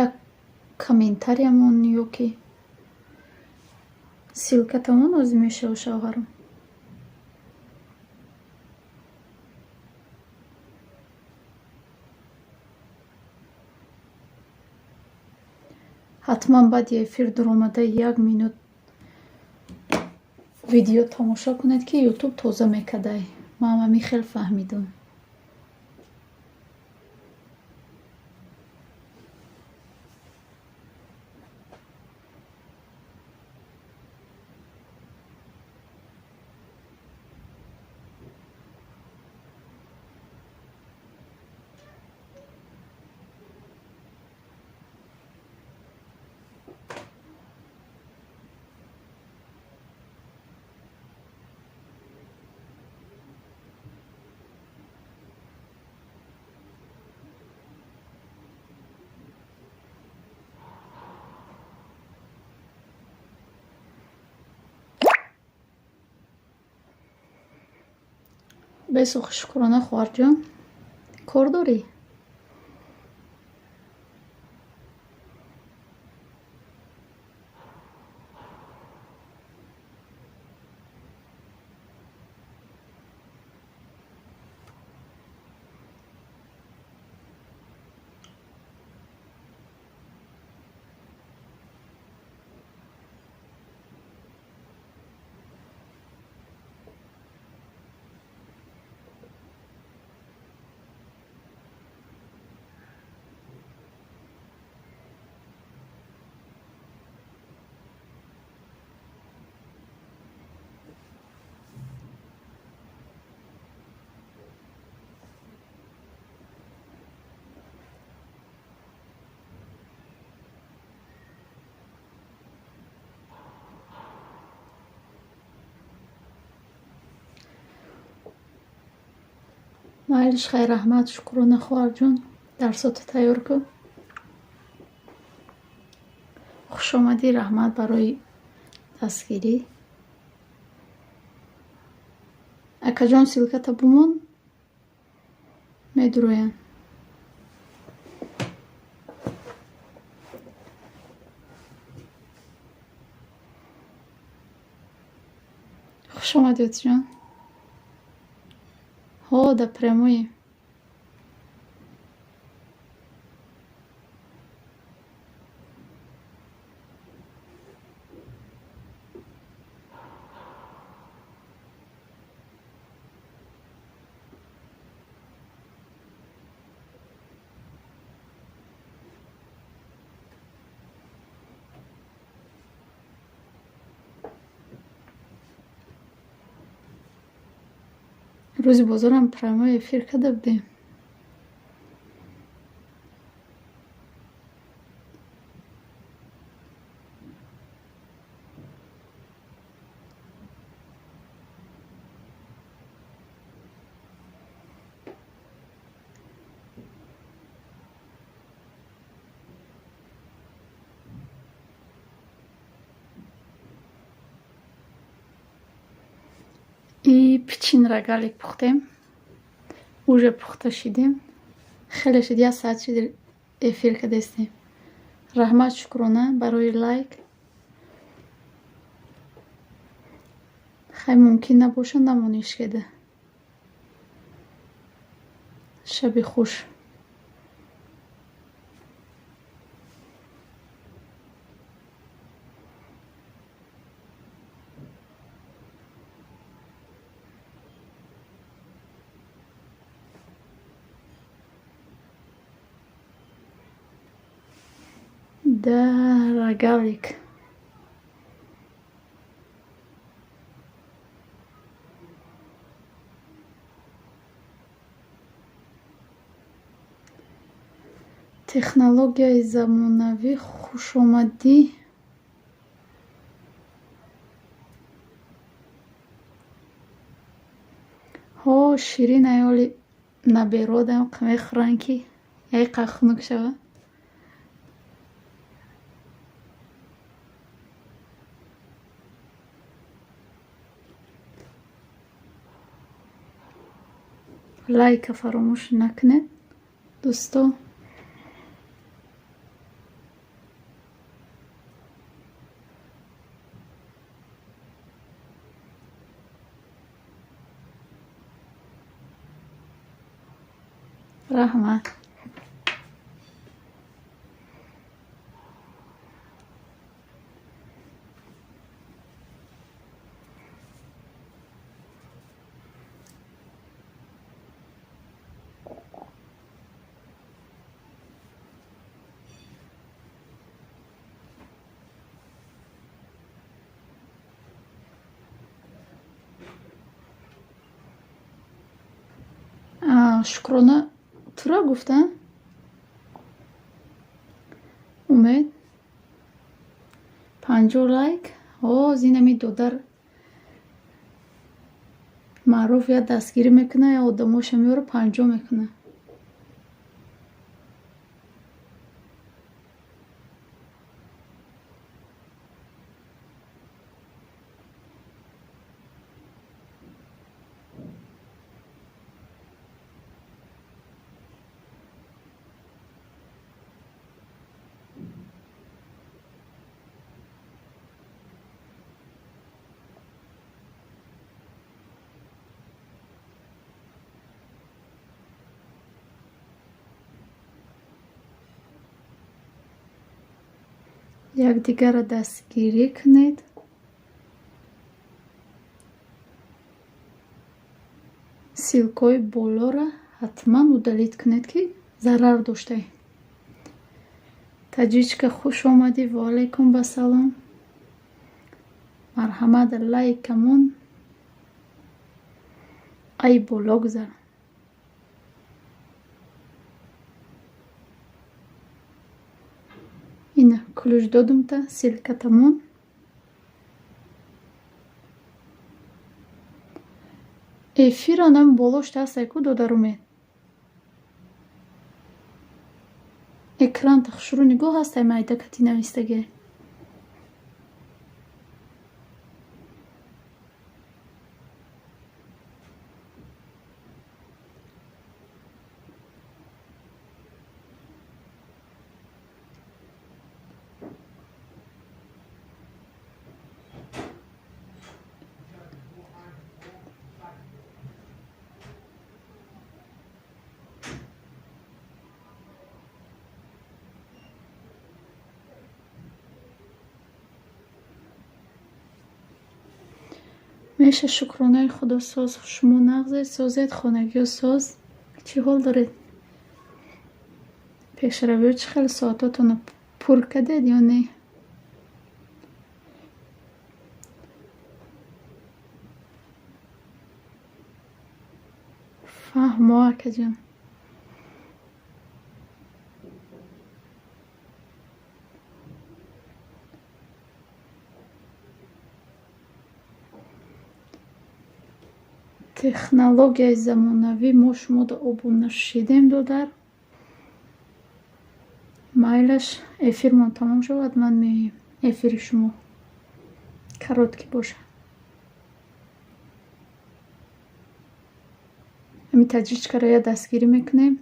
Як комментариямон ё ки ссылкатамон озӣ мешава, шавҳарам. Ҳатман баъди эфир дуромада як минут видео тамошо кунед, ки Ютуб тоза мекардай. Ман ҳамин хел фаҳмидам. Бесухи, шукрона, хоҳарҷон. Кор дорӣ? Майлиш, хайр, раҳмат, шукрона, хоҳарҷон. Дарсото тайёр кун. Хушомадӣ, раҳмат барои дастгирӣ. Акаҷон, ссылка та бумон, медуроянд. Хуш омадӣ, отиҷон. Ҳо, да прямой. Рӯзи бозорам прямой эфир карда будем. И пичин рогалик пухтем. Уже пухта шидем. Хеле шид, як соат шид эфир кардастем. Раҳмат, Шукрона, барои лайк. Хай, мумкин набошад, намониш кеда. Шаби хуш. Да, рогалик. Технологияи замонавӣ, хушомадӣ. Ҳо, ширин аёли наберодам мехӯранд, ки яйқа хунук шавад. Лайка фаромӯш накунед, дӯсто. Раҳмат. Шукрона тура гуфтам. Умед, 50 лайк. О, зинами додар маъруф я дастгирӣ мекуна, я одамоша меёра, 50 мекуна. Якдигарро дастгирӣ кунед. Ссылка ҳои болоро ҳатман удалить кунед, ки зарар доштаи. Таҷичка, хуш омадӣ. Ваалайкум басалом. Марҳамат, лайкамон ай боло гузар. Ина ключ додумта, ссылка тамон. Эфира нам болошта ҳастай ку, додарумед. Экранта хушрӯ нигоҳ ҳастай, майда кати навистагӣ. Меша, шукронаи Худо, соз. Шумо нағзед, созед, хонагиё соз? Чӣ ҳол доред? Пешравиё чӣ хел, соатотонро пур кардед ё не? Фаҳмо, акаҷон. Технологияи замонавӣ мо шумода обуна шидем, додар. Майлаш, эфирмон тамом шавад, ман меоем эфири шумо. Короткий боша. Ҳамин таҷичкаро я дастгирӣ мекунем.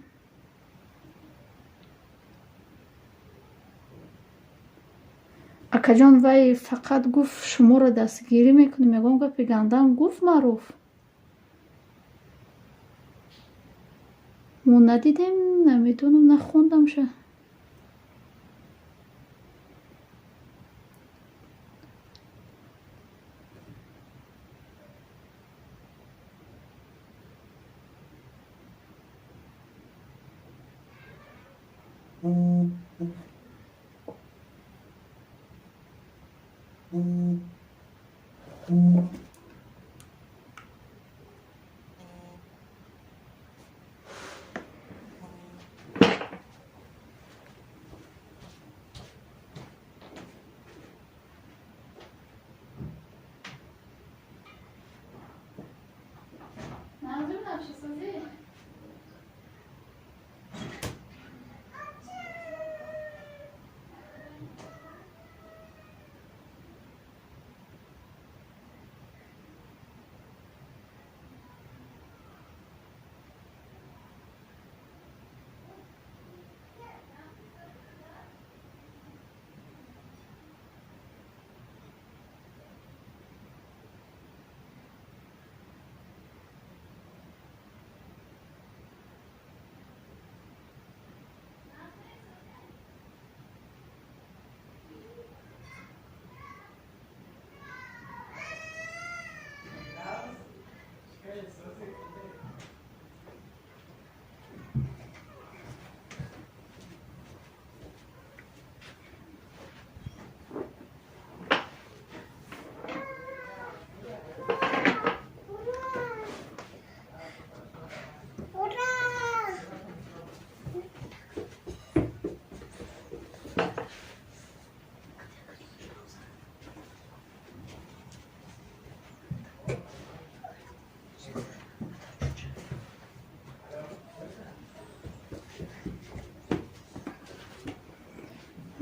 Акаҷон, вай фақат гуфт, шуморо дастгирӣ мекунем, ягон гапи гандам гуфт маъруф? Мо надидем, намедонам, нахондамша.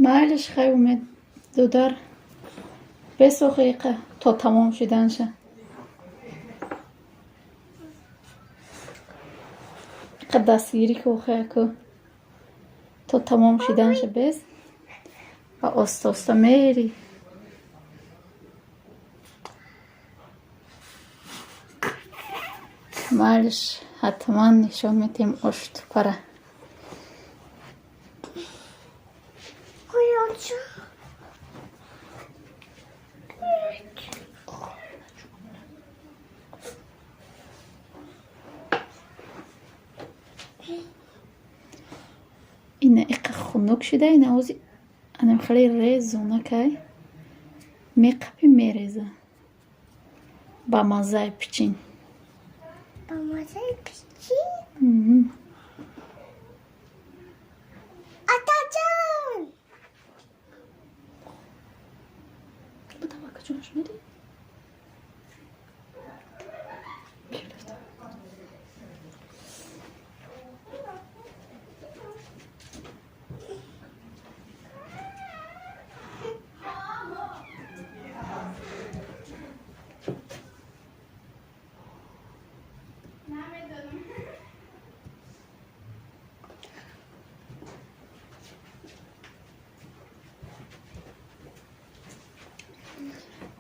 Майлиш, хай, Умед додар, бесохи иқа то тамом шиданша. Иқа дастгирӣ ку, охаяку. То тамом шиданша без ва оста оста мери. Майлиш, ҳатман нишон медиҳем оштупара. Ина иқа хунук шида, ина ози анам хеле резонакай меқапи, мереза. Ба маззаи пичин. Ба маззаи пичин? Атаҷон! Будам, акаҷон, шунидӣ?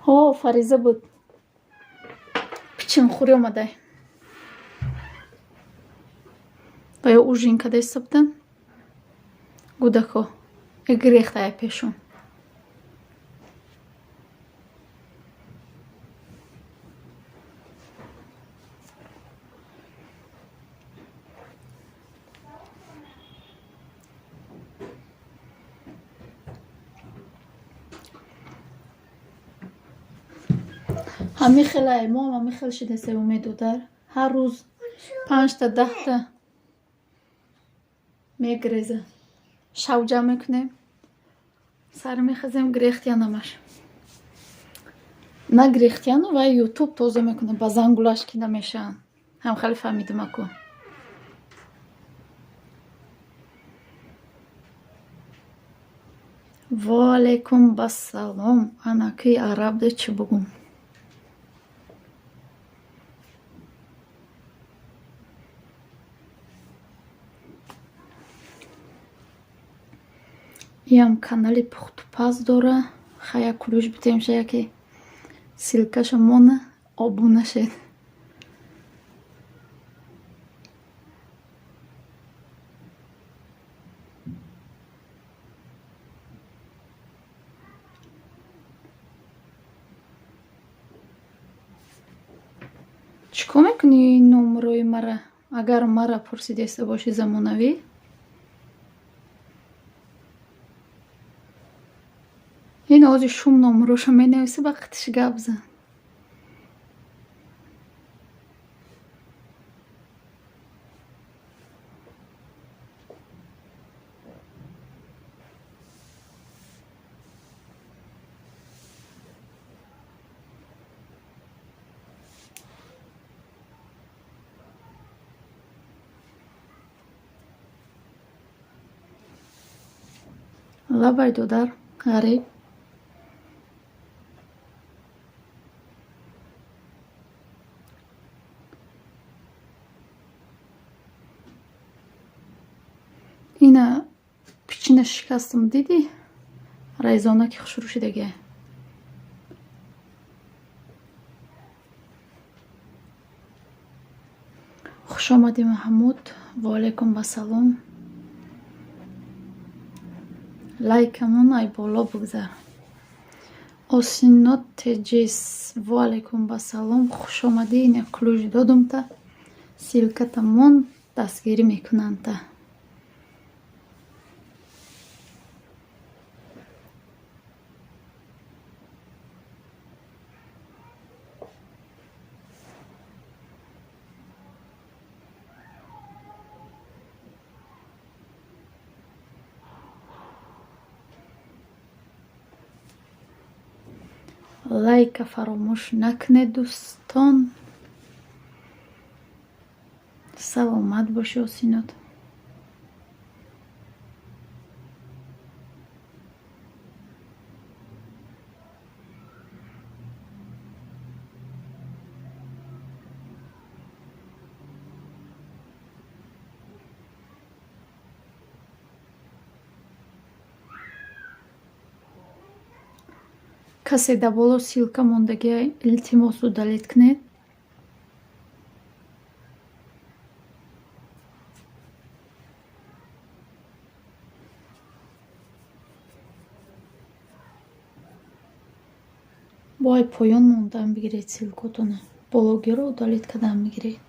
Ҳо, Фариза буд. Пичинхӯрӣ омадай. Ва ё ужин када истода буданд. Гудако. Гирехтая пешон. Ҳамин хелае, мо ҳам ҳамин хел шидасем, Умед додар. Ҳар рӯз 5-та 10-та мегиреза. Шав ҷамъ мекунем, сар мехезем, гирехтиянамаш. На гирехтияну вай ютуб тоза мекунад, ба зангулаш ки намешаванд. Ҳам хеле фаҳмидим аку. Ва алайкум бассалом. Анаки араб де чӣ бугум? Иам канали пухтупаз дора. Хая кулӯш битемша яке ссылкаша мона обуна шед. Чӣ кор мекунӣ номрои мара? Агар мара пурсидеста бошӣ замонавӣ? Ин ози шум номроша менависӣ, ба қитиш гап зан. Лабай додар, ғариб. Ина пичина шикастам, дидӣ? Райзона ки хушрӯ шидагия. Хуш омадӣ, Маҳмуд. Ва алайкум вассалом. Лайкамон ай боло бигзар. Осинот теҷис. Ва алайкум вассалом. Хуш омадӣ. Ина ключ додумта. Ссылкатамон дастгирӣ мекунандта. Лайка фаромӯш накунед, дӯстон. Саломат бошӣ, Осинот. Касе дар боло ссылка мондагия, илтимос, удалить кунед. Бо ай поён мондаам бигиред ссылкотона. Бологиро удалить кардаам бигиред.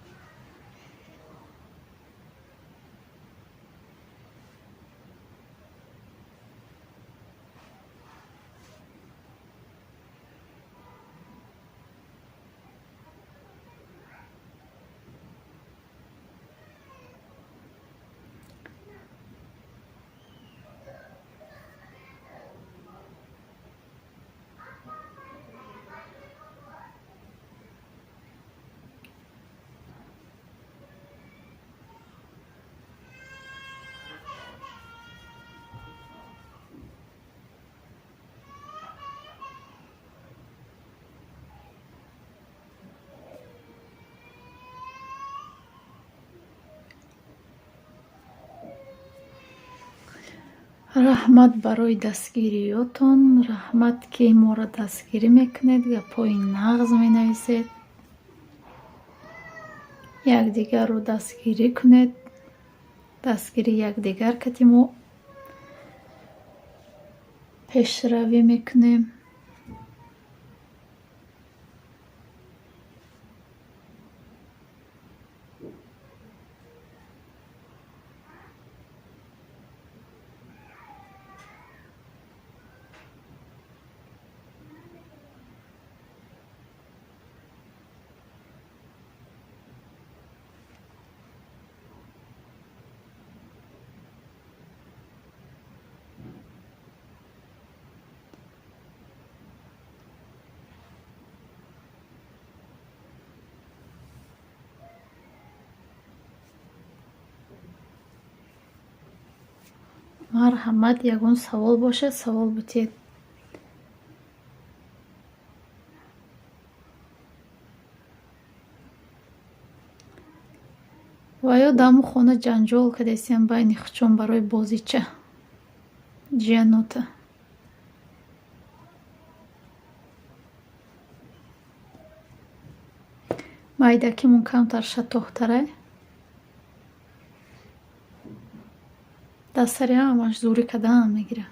Раҳмат барои дастгириётон, раҳмат, ки моро дастгирӣ мекунед, гапҳои нағз менависед. Якдигарро дастгирӣ кунед. Дастгирии якдигар кати мо пешравӣ мекунем. Марҳамат, ягон савол бошад, савол бутед. Ва ё даму хона ҷанҷол кардестиям байни хучон барои бозича. Ҷианота. Майдакимон камтар шатоҳтарай. Дар сари ҳамаш зӯрӣ кардаам мегирад.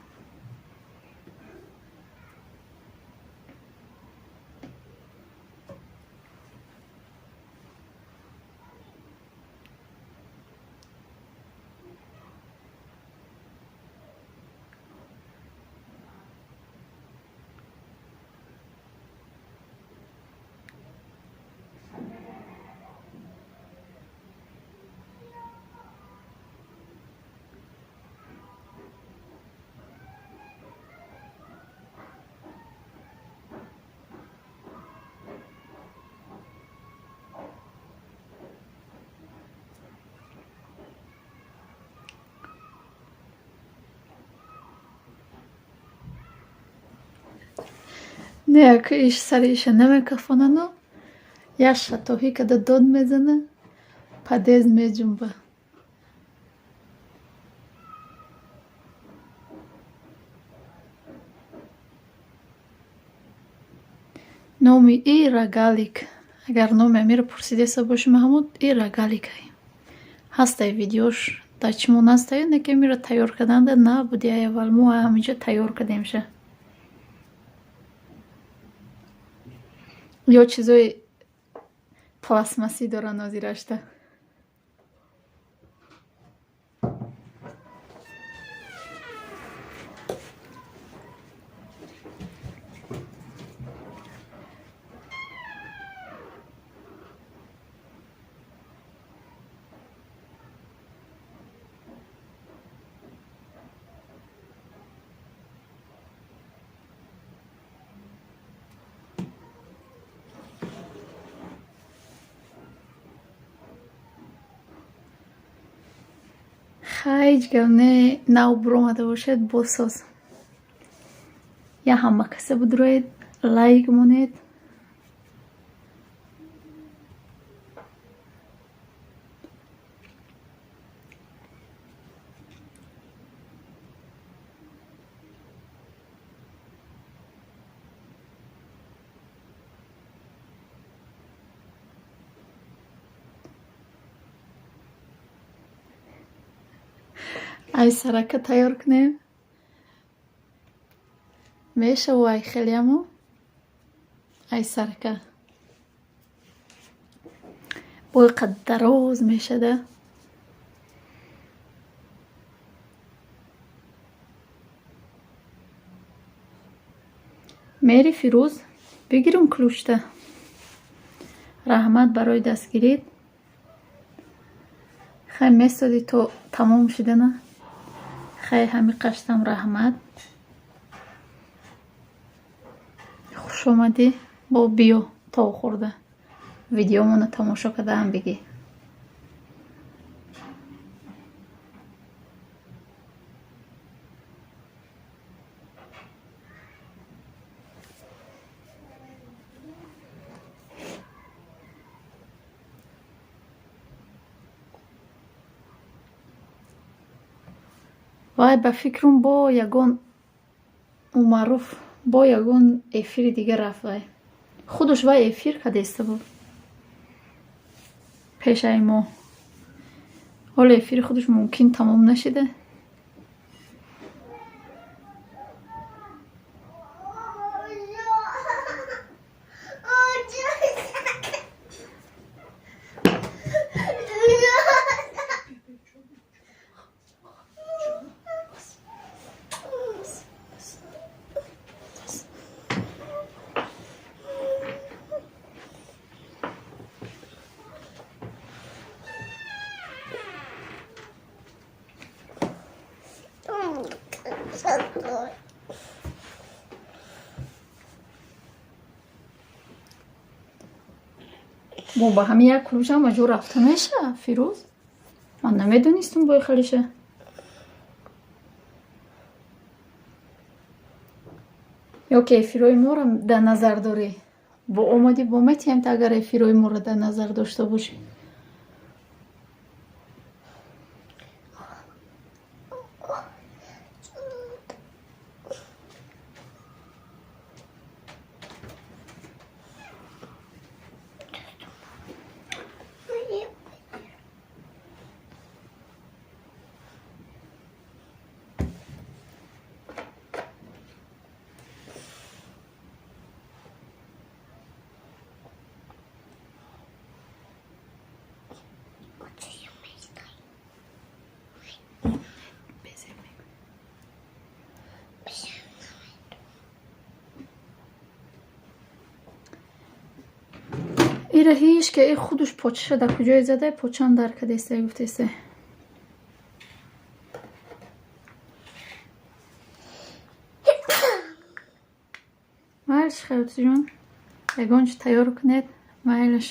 Не, як иш сари иша намекафонану як шатоҳӣ када дод мезана, падез меҷунба. Номи и рогалик. Агар номи амиро пурсидеса боши, Маҳмуд, и рогаликай. Ҳастай видеош, дар чимон ҳастаю, не ки амиро тайёр карданда набуди ай аввал, мо ҳаминҷо тайёр кардемша. Ё чизои пластмассӣ доранд ҳозирашта. Ҳеҷ гап не, нав буромада бошед, босоз. Я ҳама каса будроед, лайк монед. Ай сарака тайёр кунем. Мешаву ай хелеамо? Ай сарака. Бой қад дароз мешада. Мери Фирӯз, бигирум ключта. Раҳмат барои дастгирит. Хай месодӣ то тамом шидана. Хай ҳами қаштам раҳмат. Хушомадӣ, бо биё то хӯрда. Видеомонро тамошо кардаам бигӣ. Вай ба фикрам бо ягон Умаруф бо ягон эфири дига рафт вай. Худаш вай эфир кардеста буд. Пешаи мо. Ҳоло эфири худаш мумкин тамом нашида. Бо ба ҳамин як ключам ба ҷо рафта меша, Фирӯз? Ман намедонистум бои халиша. Ё ки эфирҳои моро дар назар дорӣ? Бо омадӣ бо метиҳем, та агар эфирҳои моро дар назар дошта бошӣ. Ира ҳеҷ ки худуш почаша дар куҷое зада, почаам дар кадесте гуфтесте. Майлаш, хаётиҷон, ягон чи тайёр кунед, майлаш.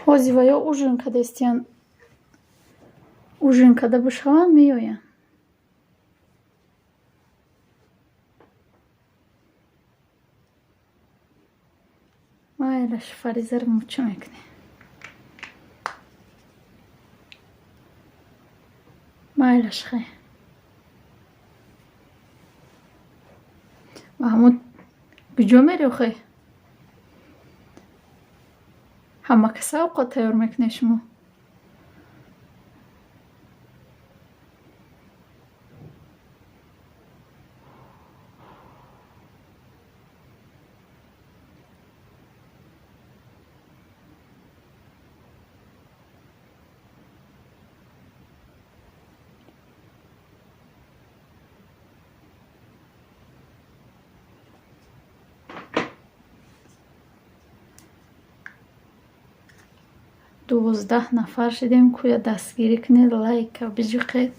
Ҳозир ва ё ужин кадестиян, ужин када бишаванд, меоянд. Майлаш, Фаризаро муча мекунем. Майлаш, хай. Маҳмуд, куҷо мерӣ охай? Ҳама каса овқот тайёр мекунед шумо? 12 нафар шидем, кӯя дастгирӣ кунед, лайка биҷиқед.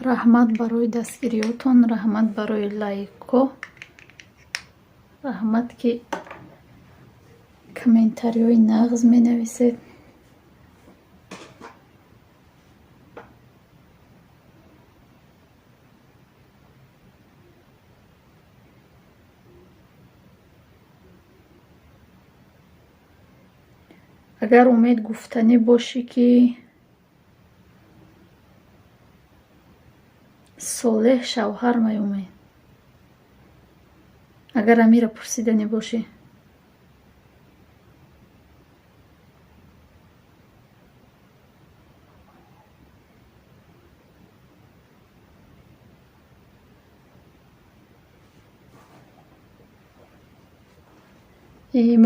Раҳмат барои дастгириётон, раҳмат барои лайкҳо, раҳмат ки комментариҳои нағз менависед. Агар Умед гуфтанӣ бошӣ, ки Солеҳ шавҳар май, Умед. Агар Амира пурсиданӣ бошӣ.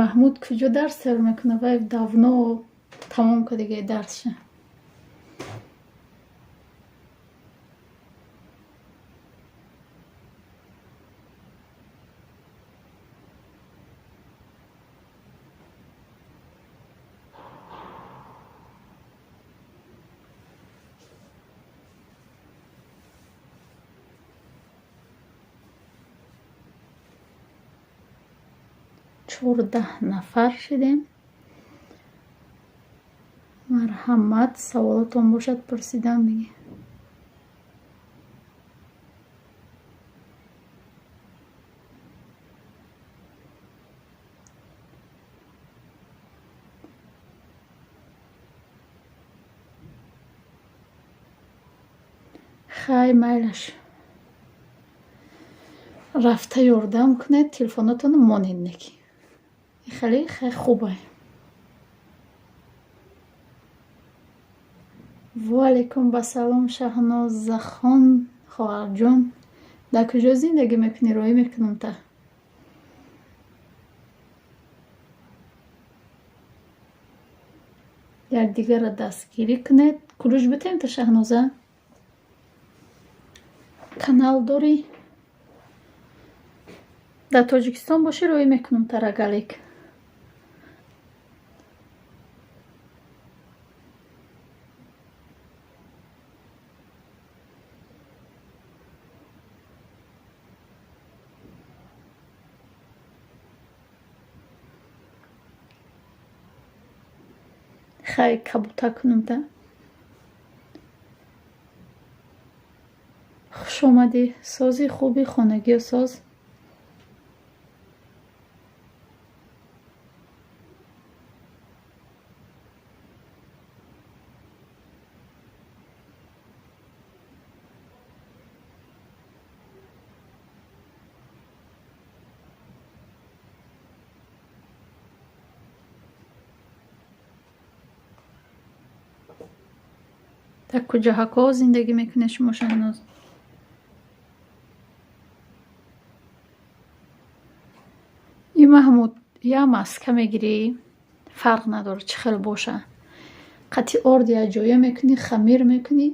Маҳмуд куҷо дарс тайёр мекунад? Вай давно тамом кардигаи дарсша. 14 нафар шидем. Марҳамат, саволотон бошад, пурсидан бигӣ. Хай, майлаш. Рафта ёрдам кунед, телефонотонро монед неки. Хеле хай хубай. Ва алайкум басалом, Шаҳнозахон хоҳарҷон. Дар куҷо зиндагӣ мекунӣ? Роҳӣ мекунам та. Якдигарро дастгирӣ кунед. Кулуш битем та, Шаҳноза? Канал дорӣ? Дар Тоҷикистон бошӣ, роҳӣ мекунам та рогалик. Хай, кабута кунам та. Хуш омадӣ. Сози хуби хонагиё соз. Дар куҷоҳако зиндагӣ мекунед шумо, Шаҳноз? И Маҳмуд, я маска мегирӣ, фарқ надорад чӣ хел боша. Қатъи орд якҷоя мекунӣ, хамир мекунӣ,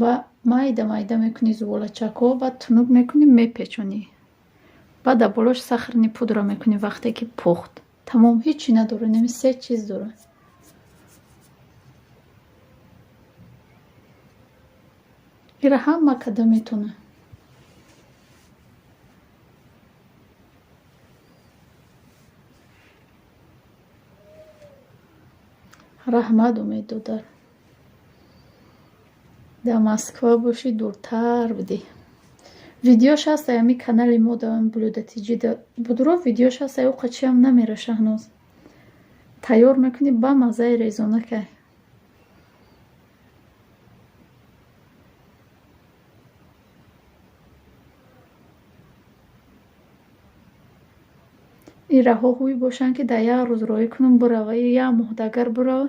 ба майда майда мекунӣ зуволачакҳо, баъд тунук мекунӣ, мепечонӣ. Баъд дар болош сахарный пудра мекунӣ вақте ки пухт. Тамом, ҳечи надорад, нами се чиз дорад. Ира ҳама када метавонад. Раҳмат, Умед додар. Дар Москва бошӣ, дуртар будӣ. Видеош ҳаст ами канали мо да Блюда Тиҷи будро, видеош ҳаст, ӯ қачиам намера, Шаҳноз. Тайёр мекунӣ ба маззаи резонакай. Ин раҳо ҳуй бошанд, ки дар як рӯз роҳӣ кунам бирава, як моҳ дагар бирава,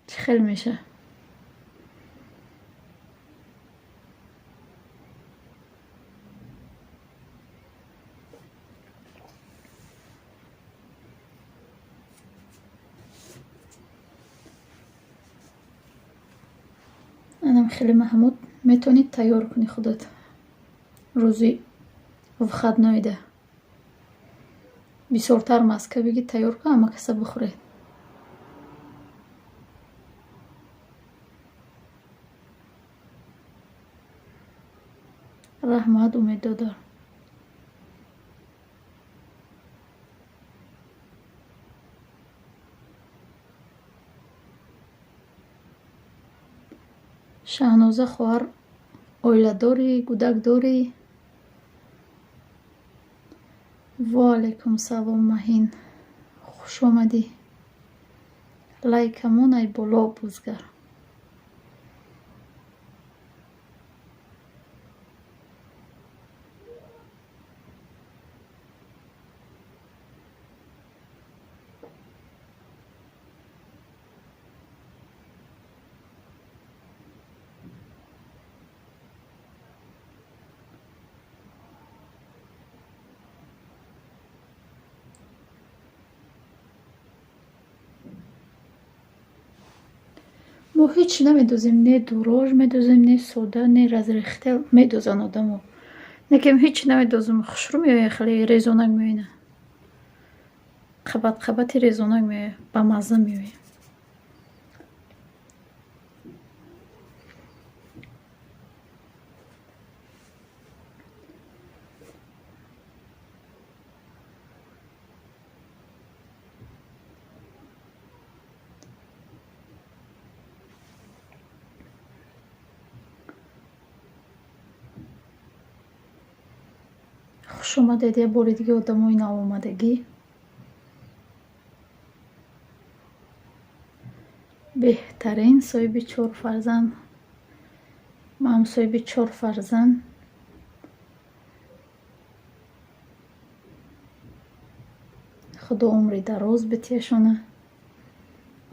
чӣ хел меша? Анам хеле, Маҳмуд, метавонӣ тайёр кунӣ худат рӯзи выходнойда. Бисёртар маска бигӣ, тайёр кун, ҳама каса бихӯред. Раҳмат, Умед додар. Шаҳноза хоҳар, оиладорӣ, гӯдак дорӣ? Ва алайкум салом, Маҳин. Хуш омадӣ. Лайкамон ай боло бузгар. Мо ҳеҷ намедозем, не дурож медозем, не сода, не разрыхлитель медозанд одамо. Лекин ҳеҷ намедозем, хушрӯ меояд, хеле резонак меояд. Қабат қабати резонак меояд, ба мазза меояд. Хуш омадед як бори дига одамои навомадагӣ. Беҳтарин соҳиби чор фарзанд. Ман соҳиби чор фарзанд. Худо умри дароз битиҳашона.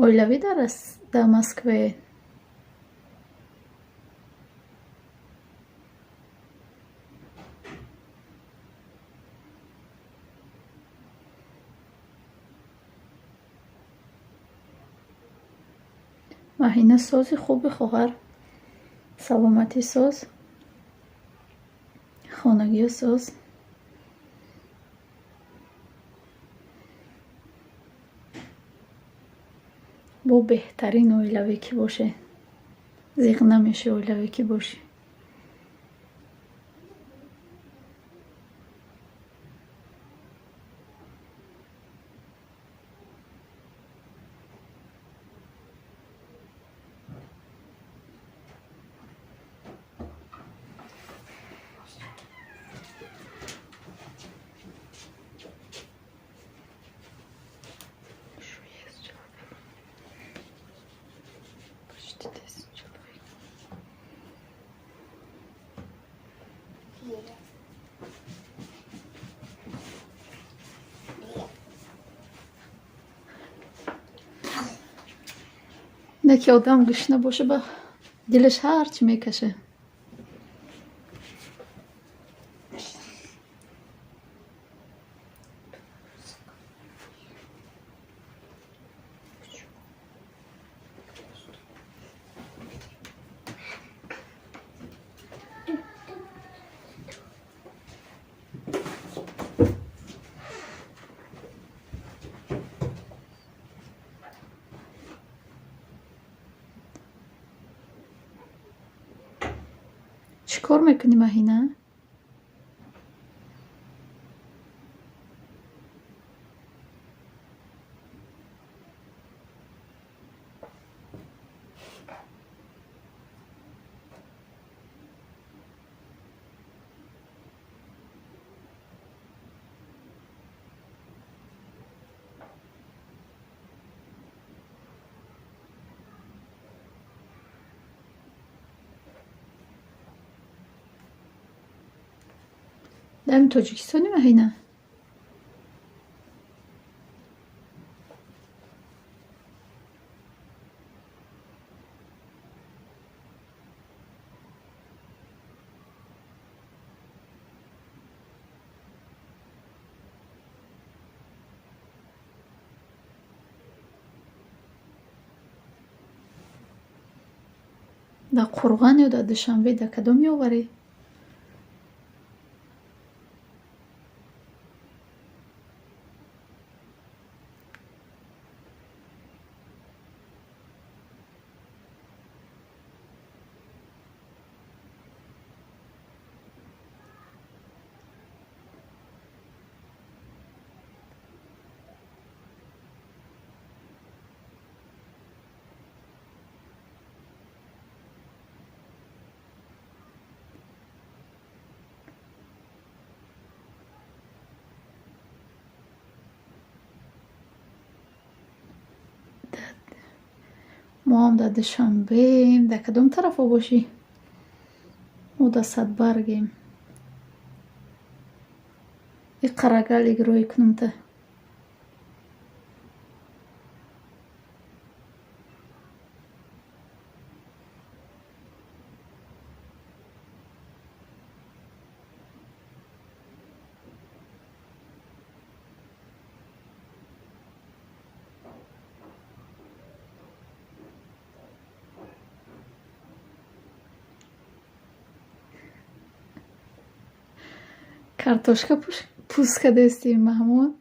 Оилавӣ дар Москвае. Маҳина сози хуби хоҳар. Саломатӣ соз. Хонагиё соз. Бо беҳтарин оилавӣ ки боше. Зиқ намеши оилавӣ ки бошӣ. Не ки одам гушна боша, ба дилаш ҳарчи мекаша. Чӣ кор мекунӣ, Маҳина? Дар Тоҷикистони, Маҳина? Дар Қурған ё дар Душанбе, дар кадом ёварӣ? Мо ҳам дар Душанбеем. Дар кадом тарафо бошӣ? Мо дар Садбаргем. И қарагал игрои кунумта. Картошка пӯст кардасти, Маҳмуд?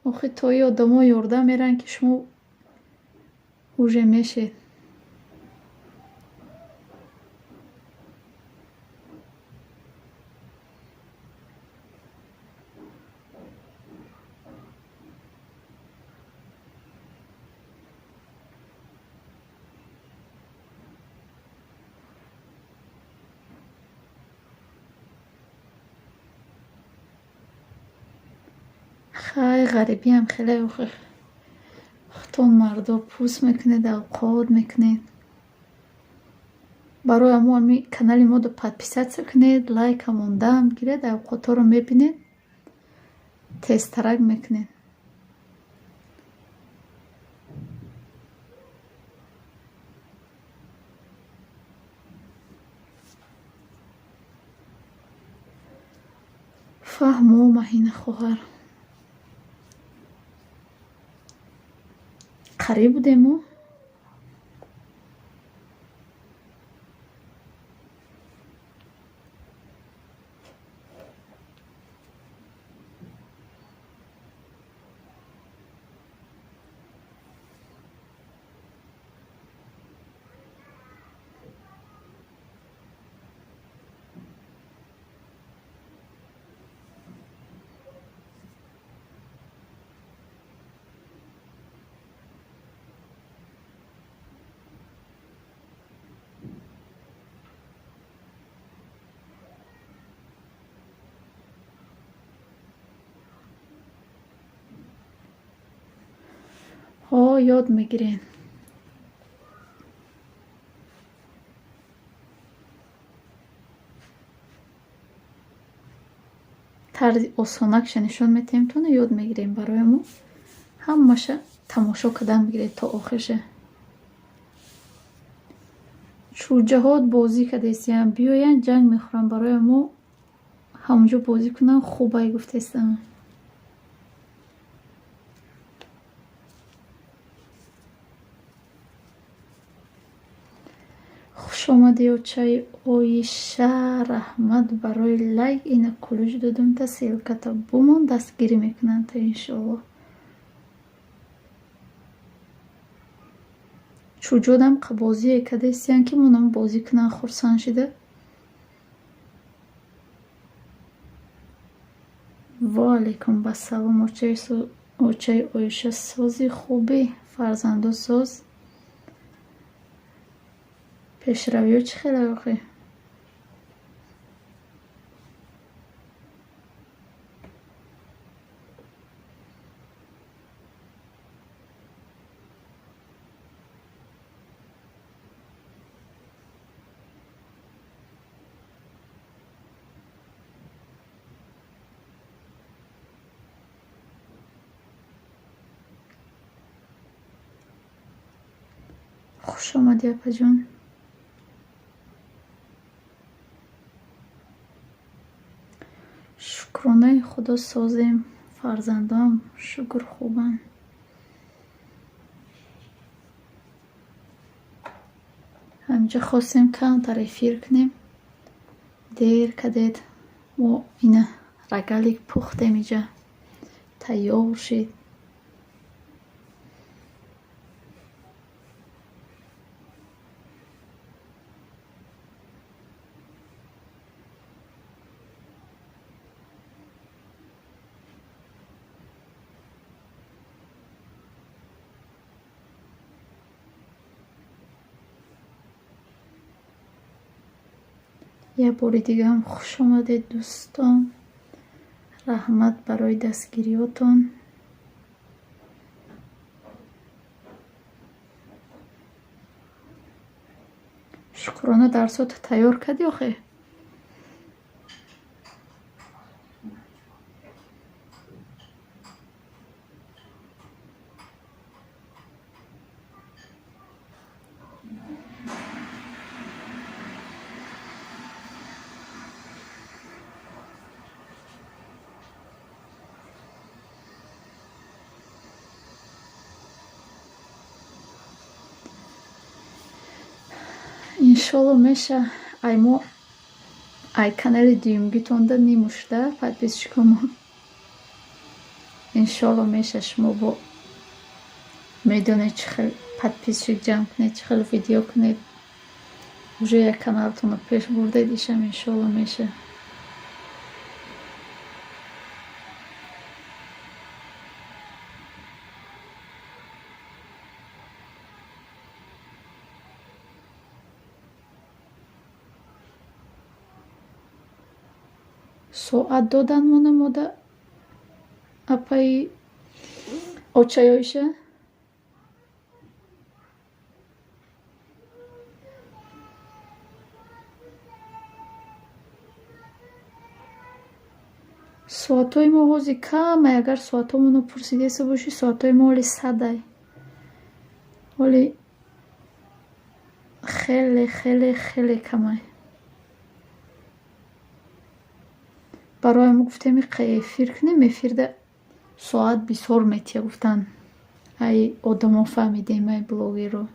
Охи то и одамо ёрдам меранд, ки шумо уже мешед. Хай, ғарибиам хеле хутон мардо пӯст мекунед, авқот мекунед. Барои амо ами канали моро подписаться кунед, лайка мондаам гиред, авқотҳоро мебинед, тезтарак мекунед. Фаҳмо, Маҳина хоҳар. Қариб будему? Ҳо, ёд мегирем. Тарзи осонакша нишон метиҳем, то ёд мегирем. Барои мо ҳамаша тамошо кардан бигиред то охирша. Чӯҷаҳот бозӣ кардестиям, биёянд ҷанг мехӯранд, барои мо ҳамонҷо бозӣ кунанд хубай гуфтестам. Хуш омадӣ, очаи Оиша, раҳмат барои лайк. Ина кулуҷ додум та ссылката бумон, дастгирӣ мекунанд та иншоаллоҳ. Чӯҷодам бозие кардестиянд, ки монам бозӣ кунанд хурсанд шида. Ва алайкум бассалом, очаи Оиша, сози хубӣ, фарзандо соз. Пешравиҳо чӣ хел охи? Хуш омадӣ, апаҷон. Шукронаи Худо созем, фарзандон шукр хубанд. Ҳаминҷо хостем камтар эфир кунем. Дер кардед. Мо ина рогалик пухтем, иҷа тайёр шид. Як бори дигаам хуш омадед, дӯстон. Раҳмат барои дастгириётон. Шукрона, дарсото тайёр кардӣ охе? Иншолло меша. Ай мо ай канали дуюмгитонда нимушда подписчикомо. Иншолло меша, шумо бо медонед чӣ хел подписчик ҷамъ кунед, чӣ хел видео кунед. Уже як каналтонро пеш бурдед, ишам иншолло меша. Соат додан мона мода Апаи очаи Оиша? Соатҳои мо ҳозир камай. Агар соатҳомонро пурсидеса бошӣ, соатҳои мо ҳоли 100-ай. Ҳоли хеле, хеле, хеле камай. Барои мо гуфтем, иқа эфир кунем, эфирда соат бисёр метия гуфтан. Ай одамо фаҳмидем, ай блогерро.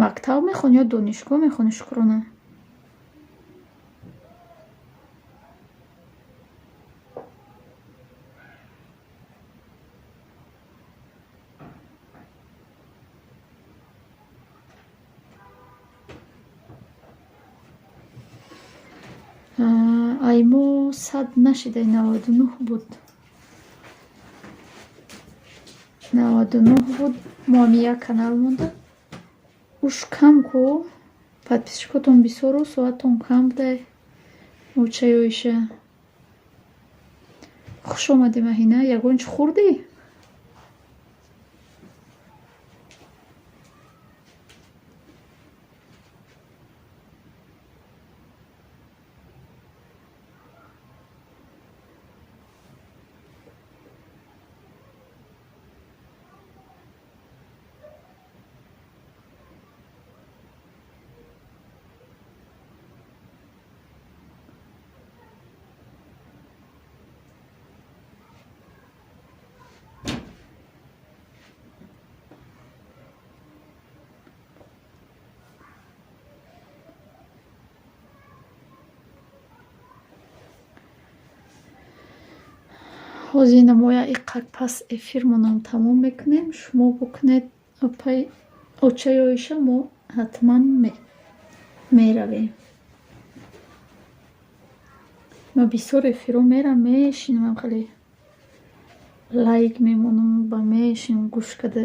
Мактаб мехонӣ ё донишгоҳ мехонӣ, Шукрона? Ай мо 100 нашидай, 99 буд. 99 буд. Мо ҳами як канал монда. Уш кам ку, подписчикотон бисёру соатон кам будай. Очаи Оиша. Хуш омадӣ, Маҳина. Ягон чӣ хӯрдӣ? Ҳозир ина мо иқак пас эфирмонам тамом мекунем. Шумо букунед, апаи очаи Оиша, мо ҳатман меравем. Ман бисёр эфирҳо мерам, мешинам, хеле лайк мемонам ба мешинам гӯш карда.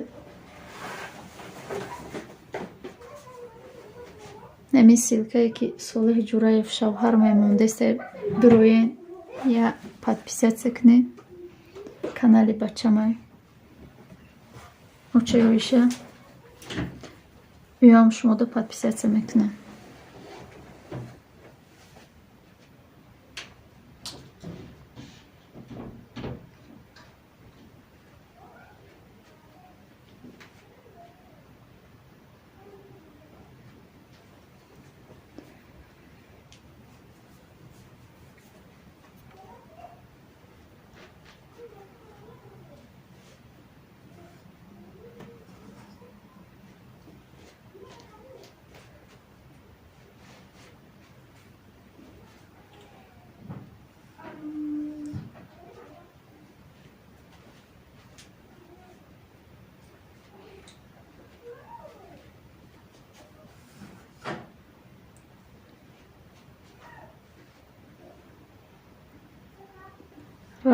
Ҳамин ссылкае ки Солеҳ Ҷураев шавҳар мемондеста, бироен, я подписаться кунед канали бачамай. Очаи Оиша. Биём, шумода подписаться мекунам.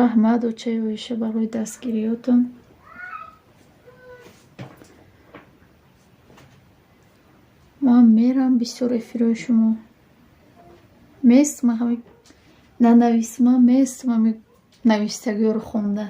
Раҳмат, очаи Оиша, барои дастгириётон. Ман мерам бисёр эфирҳои шумо. Местам ҳами нанависма, местам ҳами навиштагиёро хонда.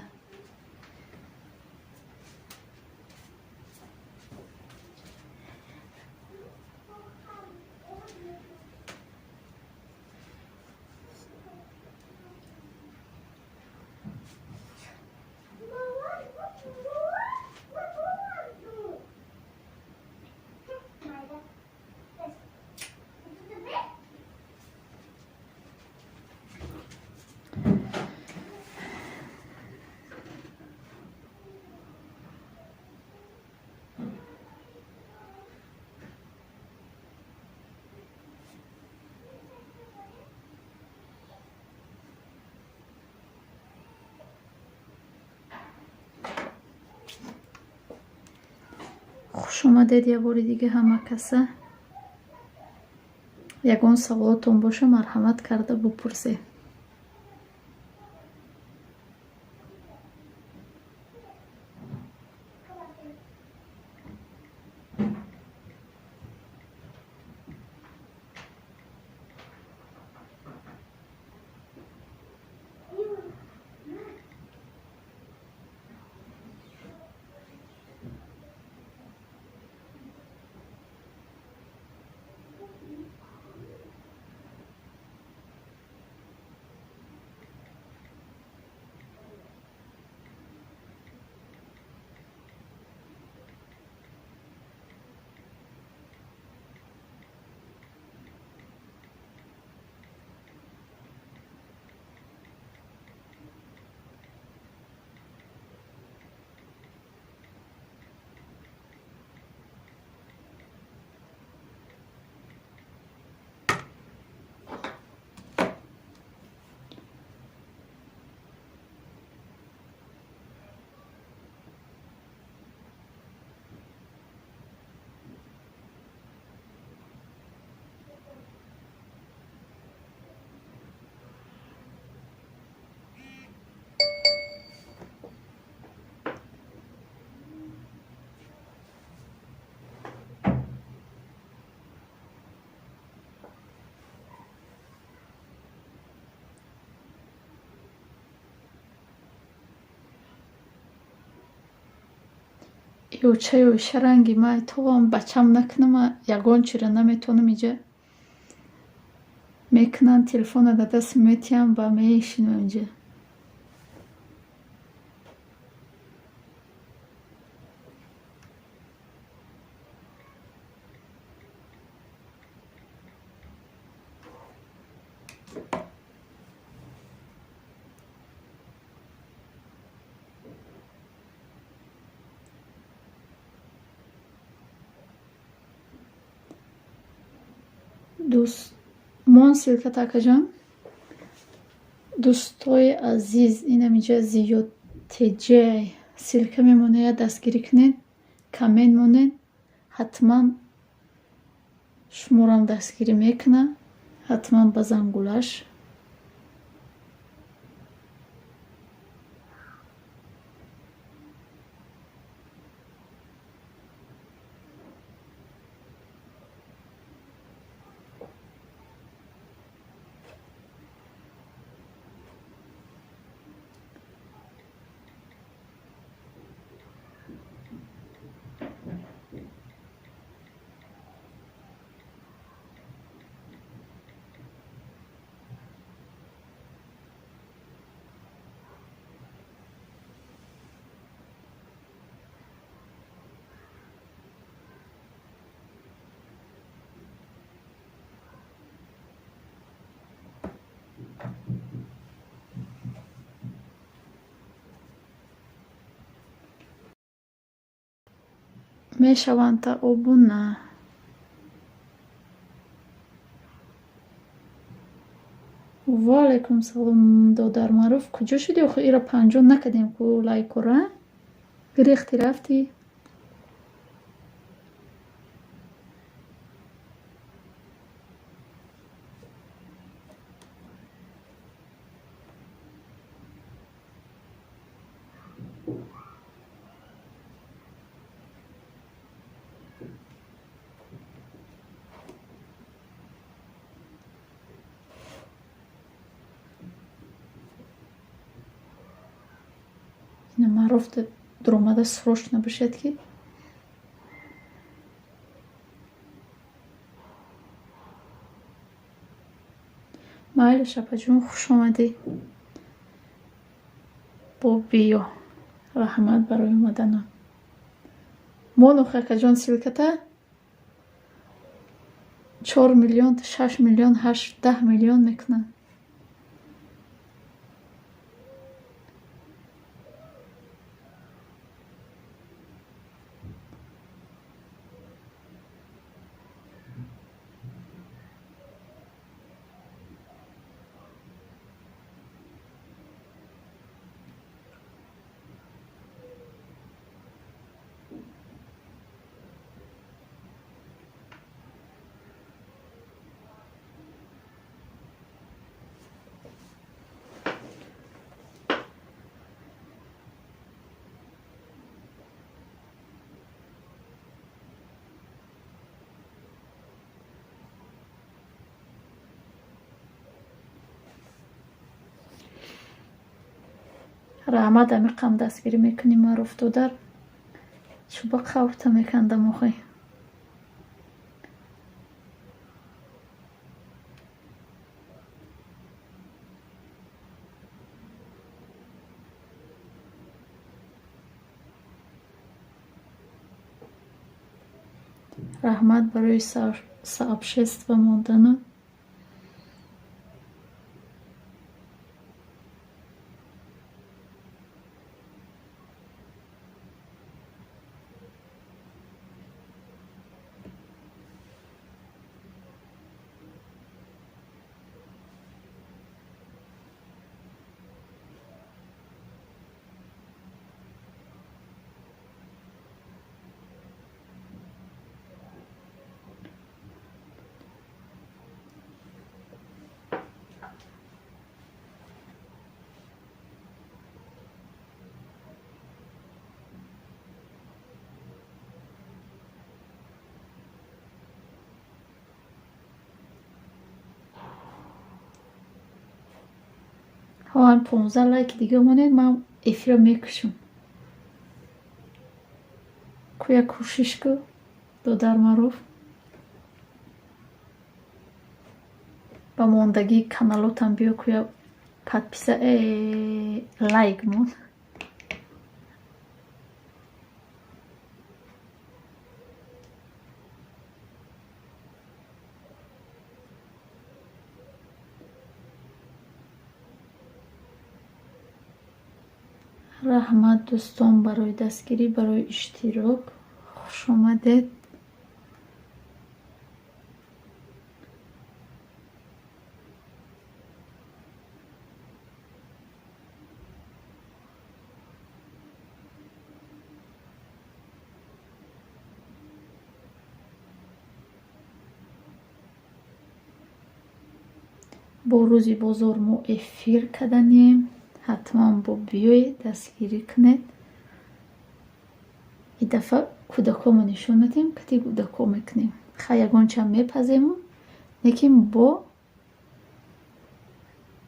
Хуш омадед як бори дига ҳама каса. Ягон саволотон боша, марҳамат карда бупурсед. Ёчаю шаранги май товам бачам накунама, ягон чиро наметонам иҷа. Мекунанд, телефона дар даст метиҳам ва мешинам инҷа. Мон ссылка акаҷон. Дӯстои азиз, инам инҷа зиёд теҷа ссылка мемонад, дастгирӣ кунед, коммент монед, ҳатман шуморам дастгирӣ мекунам, ҳатман ба зангулаш. Мешаванд та обуна. Ва алайкум салом, додар Маъруф. Куҷо шудӣ охир? Ира панҷоҳ накардем ку лайкора? Гирехти рафтӣ? Маъруф дуромада срочно бошад ки майли. Шапаҷон, хуш омадӣ. Бо биё, раҳмат барои омаданон. Монух акаҷон ссылка та 4 миллион, 6 миллион, 8, 10 миллион мекунанд. Раҳмат, амиқам дастгирӣ мекунӣ, Маъруф додар. Чӯба қаврта мекандам охи. Раҳмат барои сообщество мондану. Ҳам 15 лайки дига монед, ман эфирро мекушам. Куя кӯшиш ку, додар Маъруф. Ба мондагии каналотам биё, куя подписа лайк мон. Раҳмат, дӯстон, барои дастгирӣ, барои иштирок. Хушомадед. Бо рӯзи бозор мо эфир карданем. Ҳатман бо биёед, дастгирӣ кунед. Ин дафъа кӯдакҳомо нишон медиҳем, кати кӯдакҳо мекунем. Хай, ягонча мепазему, лекин бо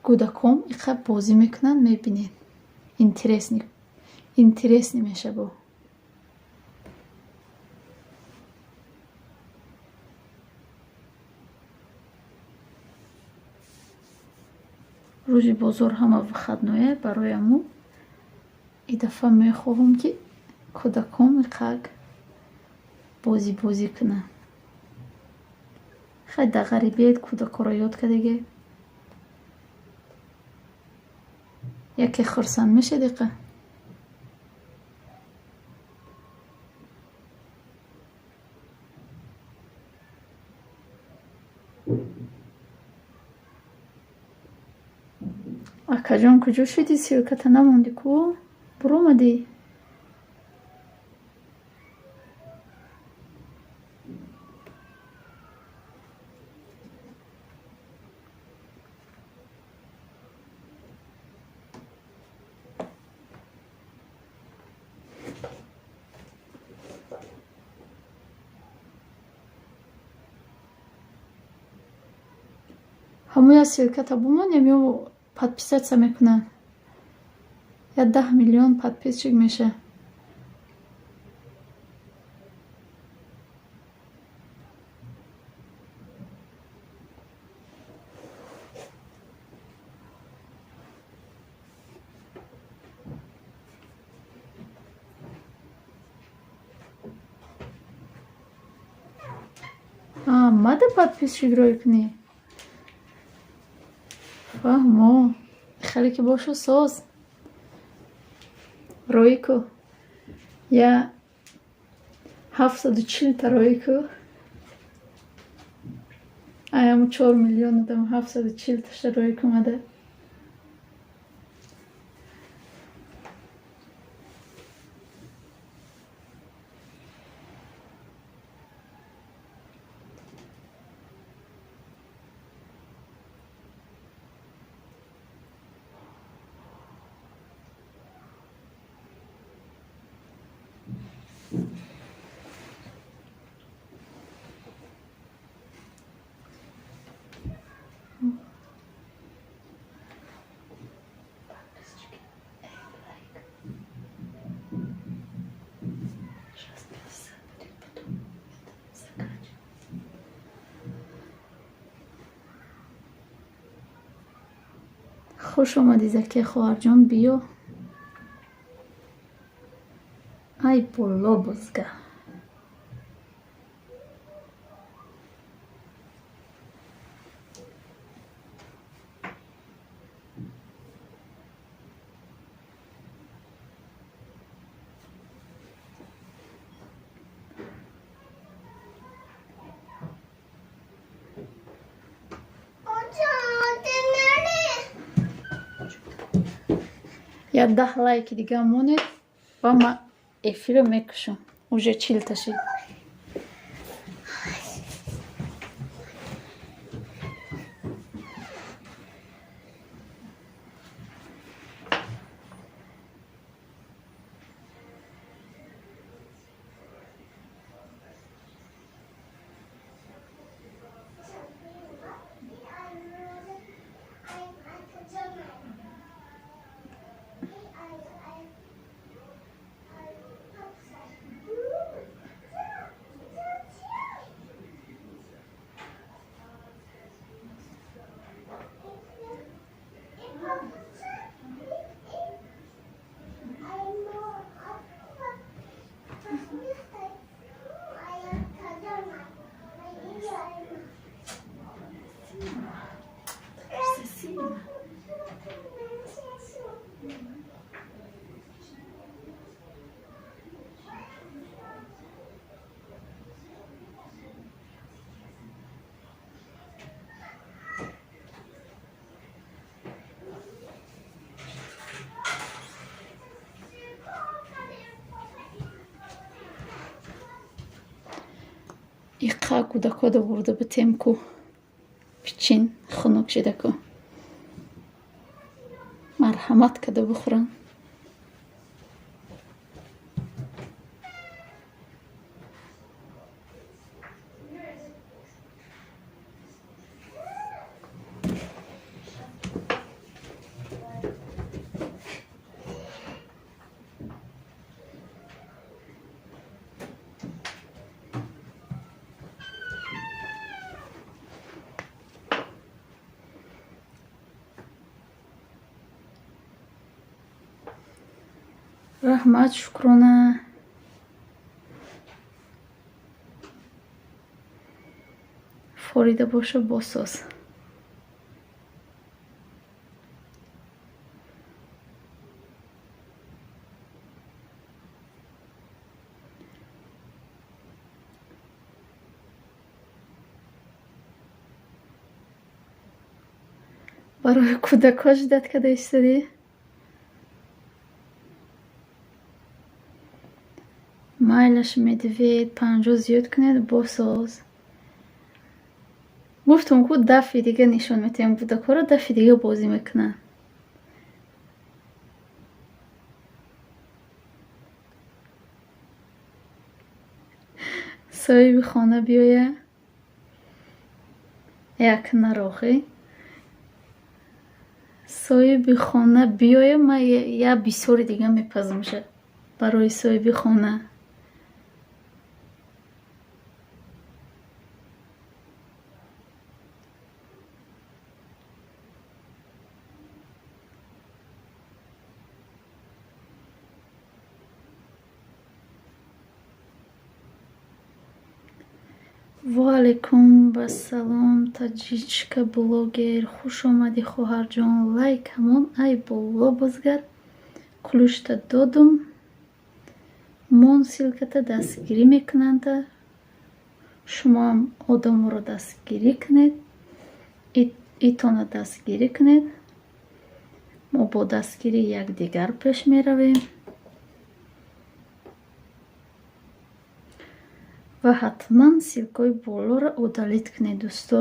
кӯдакҳом иқа бозӣ мекунанд, мебинед. Интересный, интересный меша бо. Рӯзи бозор ҳама выходное, барои аму ин дафъа мехоҳам, ки кӯдакҳом иқак бозӣ бозӣ кунанд. Хай, дар ғарибият кӯдакҳоро ёд кардагӣ. Яке хурсанд мешед иқа. Акаҷон, куҷо шудӣ? Ссылката намондӣ ку? Буромадӣ? Ҳамоя ссылката бумонем ё подписаться мекунанд? Я 10 миллион подписчик меша. Мада подписчик рӯй кунӣ. Фаҳмо. Хеле ки бошу соз. Рӯй ку. Я 740-та рӯй ку. Аяму 4 миллион одам 740-таша рӯй кумада. Хуш омадӣ, Закия хоҳарҷон, биё. Ай боло бозга. Як 10 лайки дига монед ва ман эфирро мекушам. Уже 40 та шид. Иқа кӯдакҳоро бурда битем, ку пичин хунук шида ку. Марҳамат када бихӯранд. Раҳмат, Шукрона. Форида боша, босоз. Барои кӯдакҳо ждать када истодӣ? Майлаш, медвед, 50 зиёд кунед, босоз. Гуфтум ку, дафъи дига нишон метиҳам кӯдакҳоро, дафъи дига бозӣ мекунанд. Соҳиби хона биёя, як нарохӣ. Соҳиби хона биёя, ман як бисёри дига мепазамша барои соҳиби хона. Ваалайкум вассалом, таҷичка блогер, хуш омадӣ, хоҳарҷон. Лайк ҳамон, ай боло бозгар. Ключта додум. Мон ссылката дастгирӣ мекунанда. Шумоам одаморо дастгирӣ кунед. Итона дастгирӣ кунед. Мо бо дастгирии якдигар пеш меравем. Ва ҳатман ссылкаҳои болоро удалить кунед, дӯсто.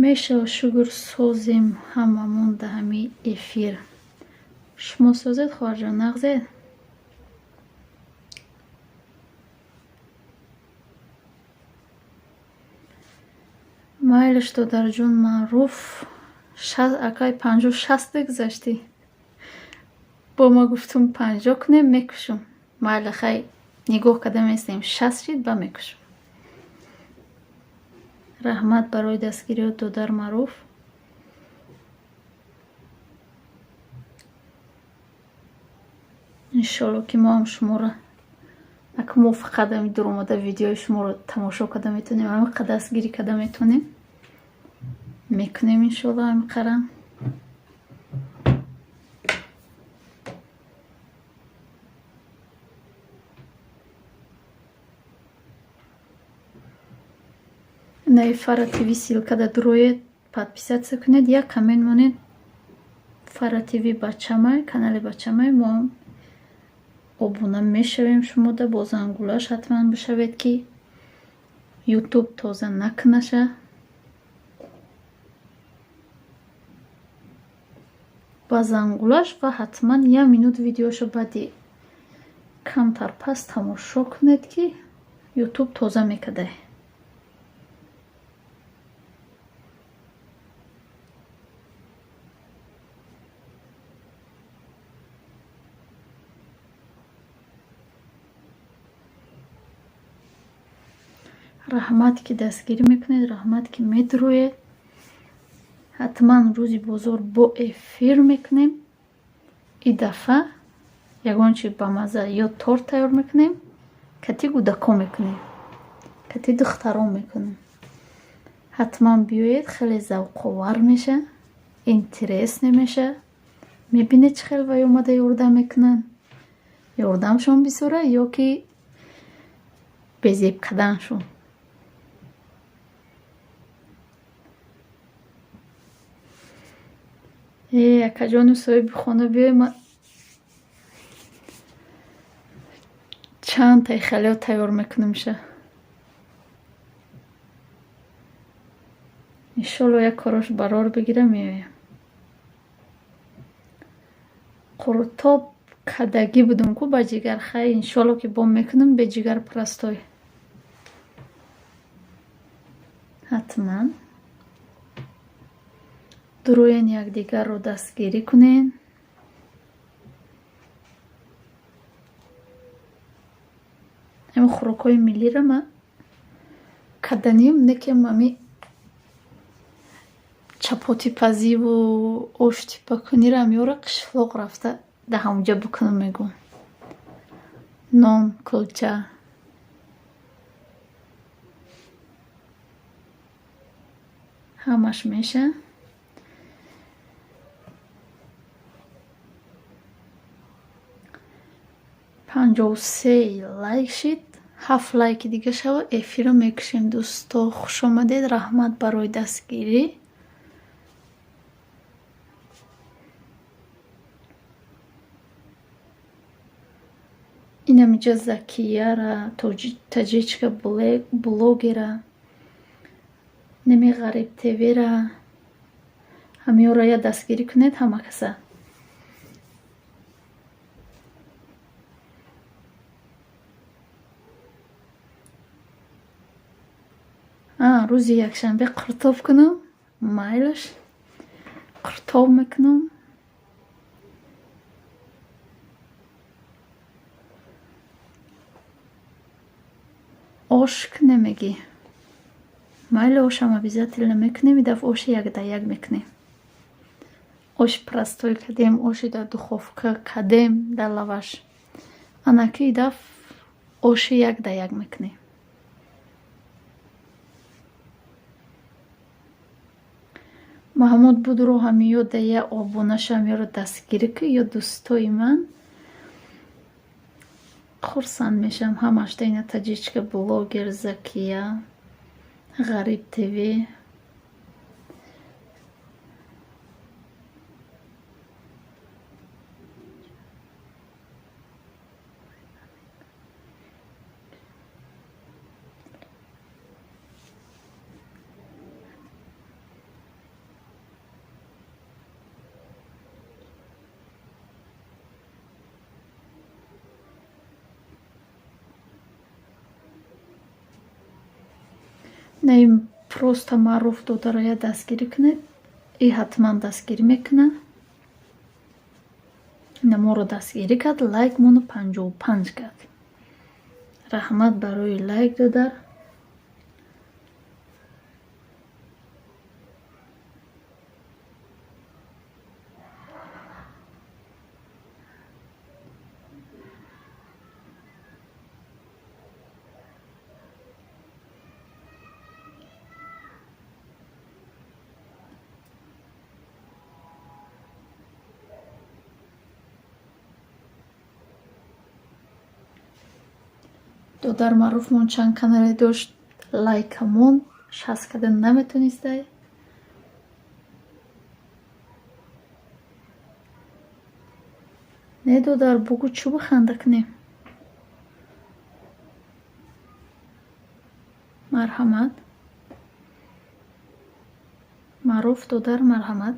Мешава, шукр, созем ҳамамон да ҳамин эфир. Шумо созед, хоҳарҷон, нағзед? Майлаш, додарҷон Маъруф, акай, 50 60 гузаштӣ. Бо ма гуфтум, 50 кунем, мекушам. Майла, хай. Нигоҳ карда местем, 60 шид, ба мекушем. Раҳмат барои дастгириёт, додар Маъруф. Иншолло, ки мо ҳам шуморо, ака, мо фақат ами дуромада видеои шуморо тамошо карда метавонем, ҳамиқа дастгирӣ карда метавонем, мекунем, иншолло, ҳамиқара. Наи Фара ТВ ссылка да дуроед, подписаться кунед, як коммент монед. Фара ТВ бачамай, канали бачамай, мо обуна мешавем шумода. Бо зангулаш ҳатман бишавед, ки Ютуб тоза накунаша. Ба зангулаш ва ҳатман як минут видеошо баъди камтар пас тамошо кунед, ки Ютуб тоза мекардай. Раҳмат, ки дастгирӣ мекунед, раҳмат, ки медуроед. Ҳатман рӯзи бозор бо эфир мекунем. И дафъа ягон чи бамазза ё торт тайёр мекунем, кати гудако мекунем, кати духтарон мекунем. Ҳатман биёед, хеле завқовар меша, интересный меша. Мебинед, чӣ хел вай омада ёрдам мекунанд, ёрдамшон бисёра ё ки безеб карданшон. Э, акаҷону соҳиби хона, биёй, ман чанд таи халё тайёр мекунамша. Иншолло, як корош барор бигира, меоям. Қурутоб кадагӣ будум ку ба ҷигар. Хай, иншолло, ки бо мекунам бе ҷигар, простой. Ҳатман дуроен, якдигарро дастгирӣ кунен. Ҳамин хӯрокҳои миллиро ман каданиам, некем ами чапотипазиву оштипакуниро амиёра қишлоқ рафта дар ҳамонҷа бикунам, мегӯм. Нон, кулча. Ҳамаш меша. 53 лайк шид, ҳафт лайки дига шава, эфирро мекушем. Дӯсто, хушомадед, раҳмат барои дастгирӣ. Инамиҷа Закияра, таҷичка блогера, неми Ғариб ТВра, ҳамиёро я дастгирӣ кунед, ҳама каса. Рӯзи якшанбе қуртоб кунам, майлаш, қуртоб мекунам. Ош намегӣ? Майли, ошам обязательно мекунем. И дафъа оши як да як мекунем. Ош простой кардем, оши дар духовка кардем, дар лаваш. Анаки и дафъ оши як да як мекунем. Маҳмуд, будро ҳамиё да я обунаша, ҳамиёро дастгирӣ ки ё дӯстои ман хурсанд мешавам. Ҳамаш да ина таҷичка блогер, Закия, Ғариб ТВ. На, просто Маъруф додаро я дастгирӣ кунед, и ҳатман дастгирӣ мекунад. Ина моро дастгирӣ кард, лайк моно 55 кард. Раҳмат барои лайк, додар. Додар Маъруфмон чанд канале дошт, лайкамон шаст карда наметонистай. Не, додар, бугӯ, чӯ биханда кунем? Марҳамат, Маъруф додар, марҳамат.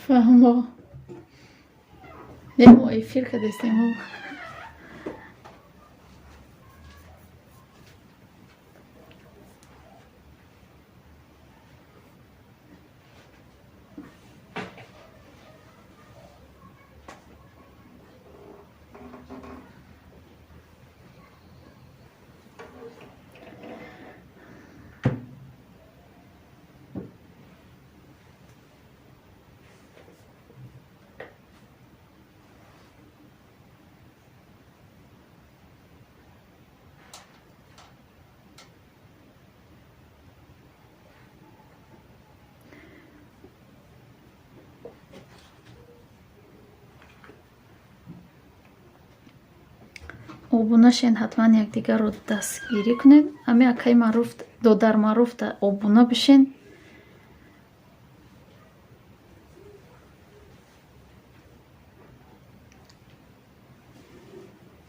Фаҳмо, не, мо эфир кардастем. Обуна шен, ҳатман якдигарро дастгирӣ кунед. Ами акаи Маъруф, додар Маъруфта обуна бишен.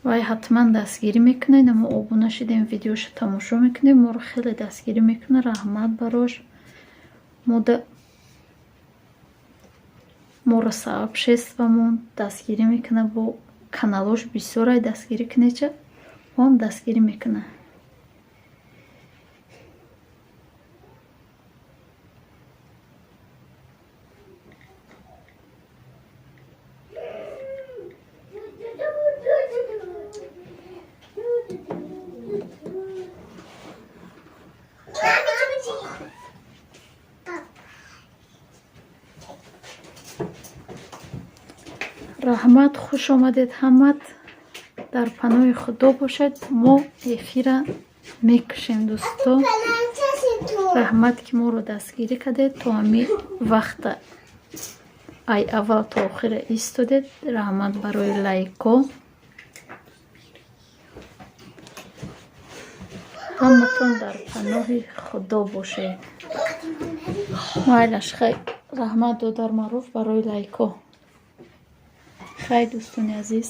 Вай ҳатман дастгирӣ мекунед. Мо обуна шидем, видеошо тамошо мекунем, моро хеле дастгирӣ мекунад. Раҳмат барош. Моро сообществомон дастгирӣ мекунад, бо каналош бисёрай, дастгирӣ кунед, ҳам дастгирӣ мекунад. Раҳмат, хуш омадед ҳамат. Дар паноҳи Худо бошед. Мо эфира мекушем, дӯсто. Раҳмат, ки моро дастгирӣ кардед, то ҳами вақта ай аввал то охира истодед. Раҳмат барои лайко. Ҳаматон дар паноҳи Худо бошед. Майлаш, хай. Раҳмат, додар Маъруф, барои лайко. Хай, дӯстони азиз.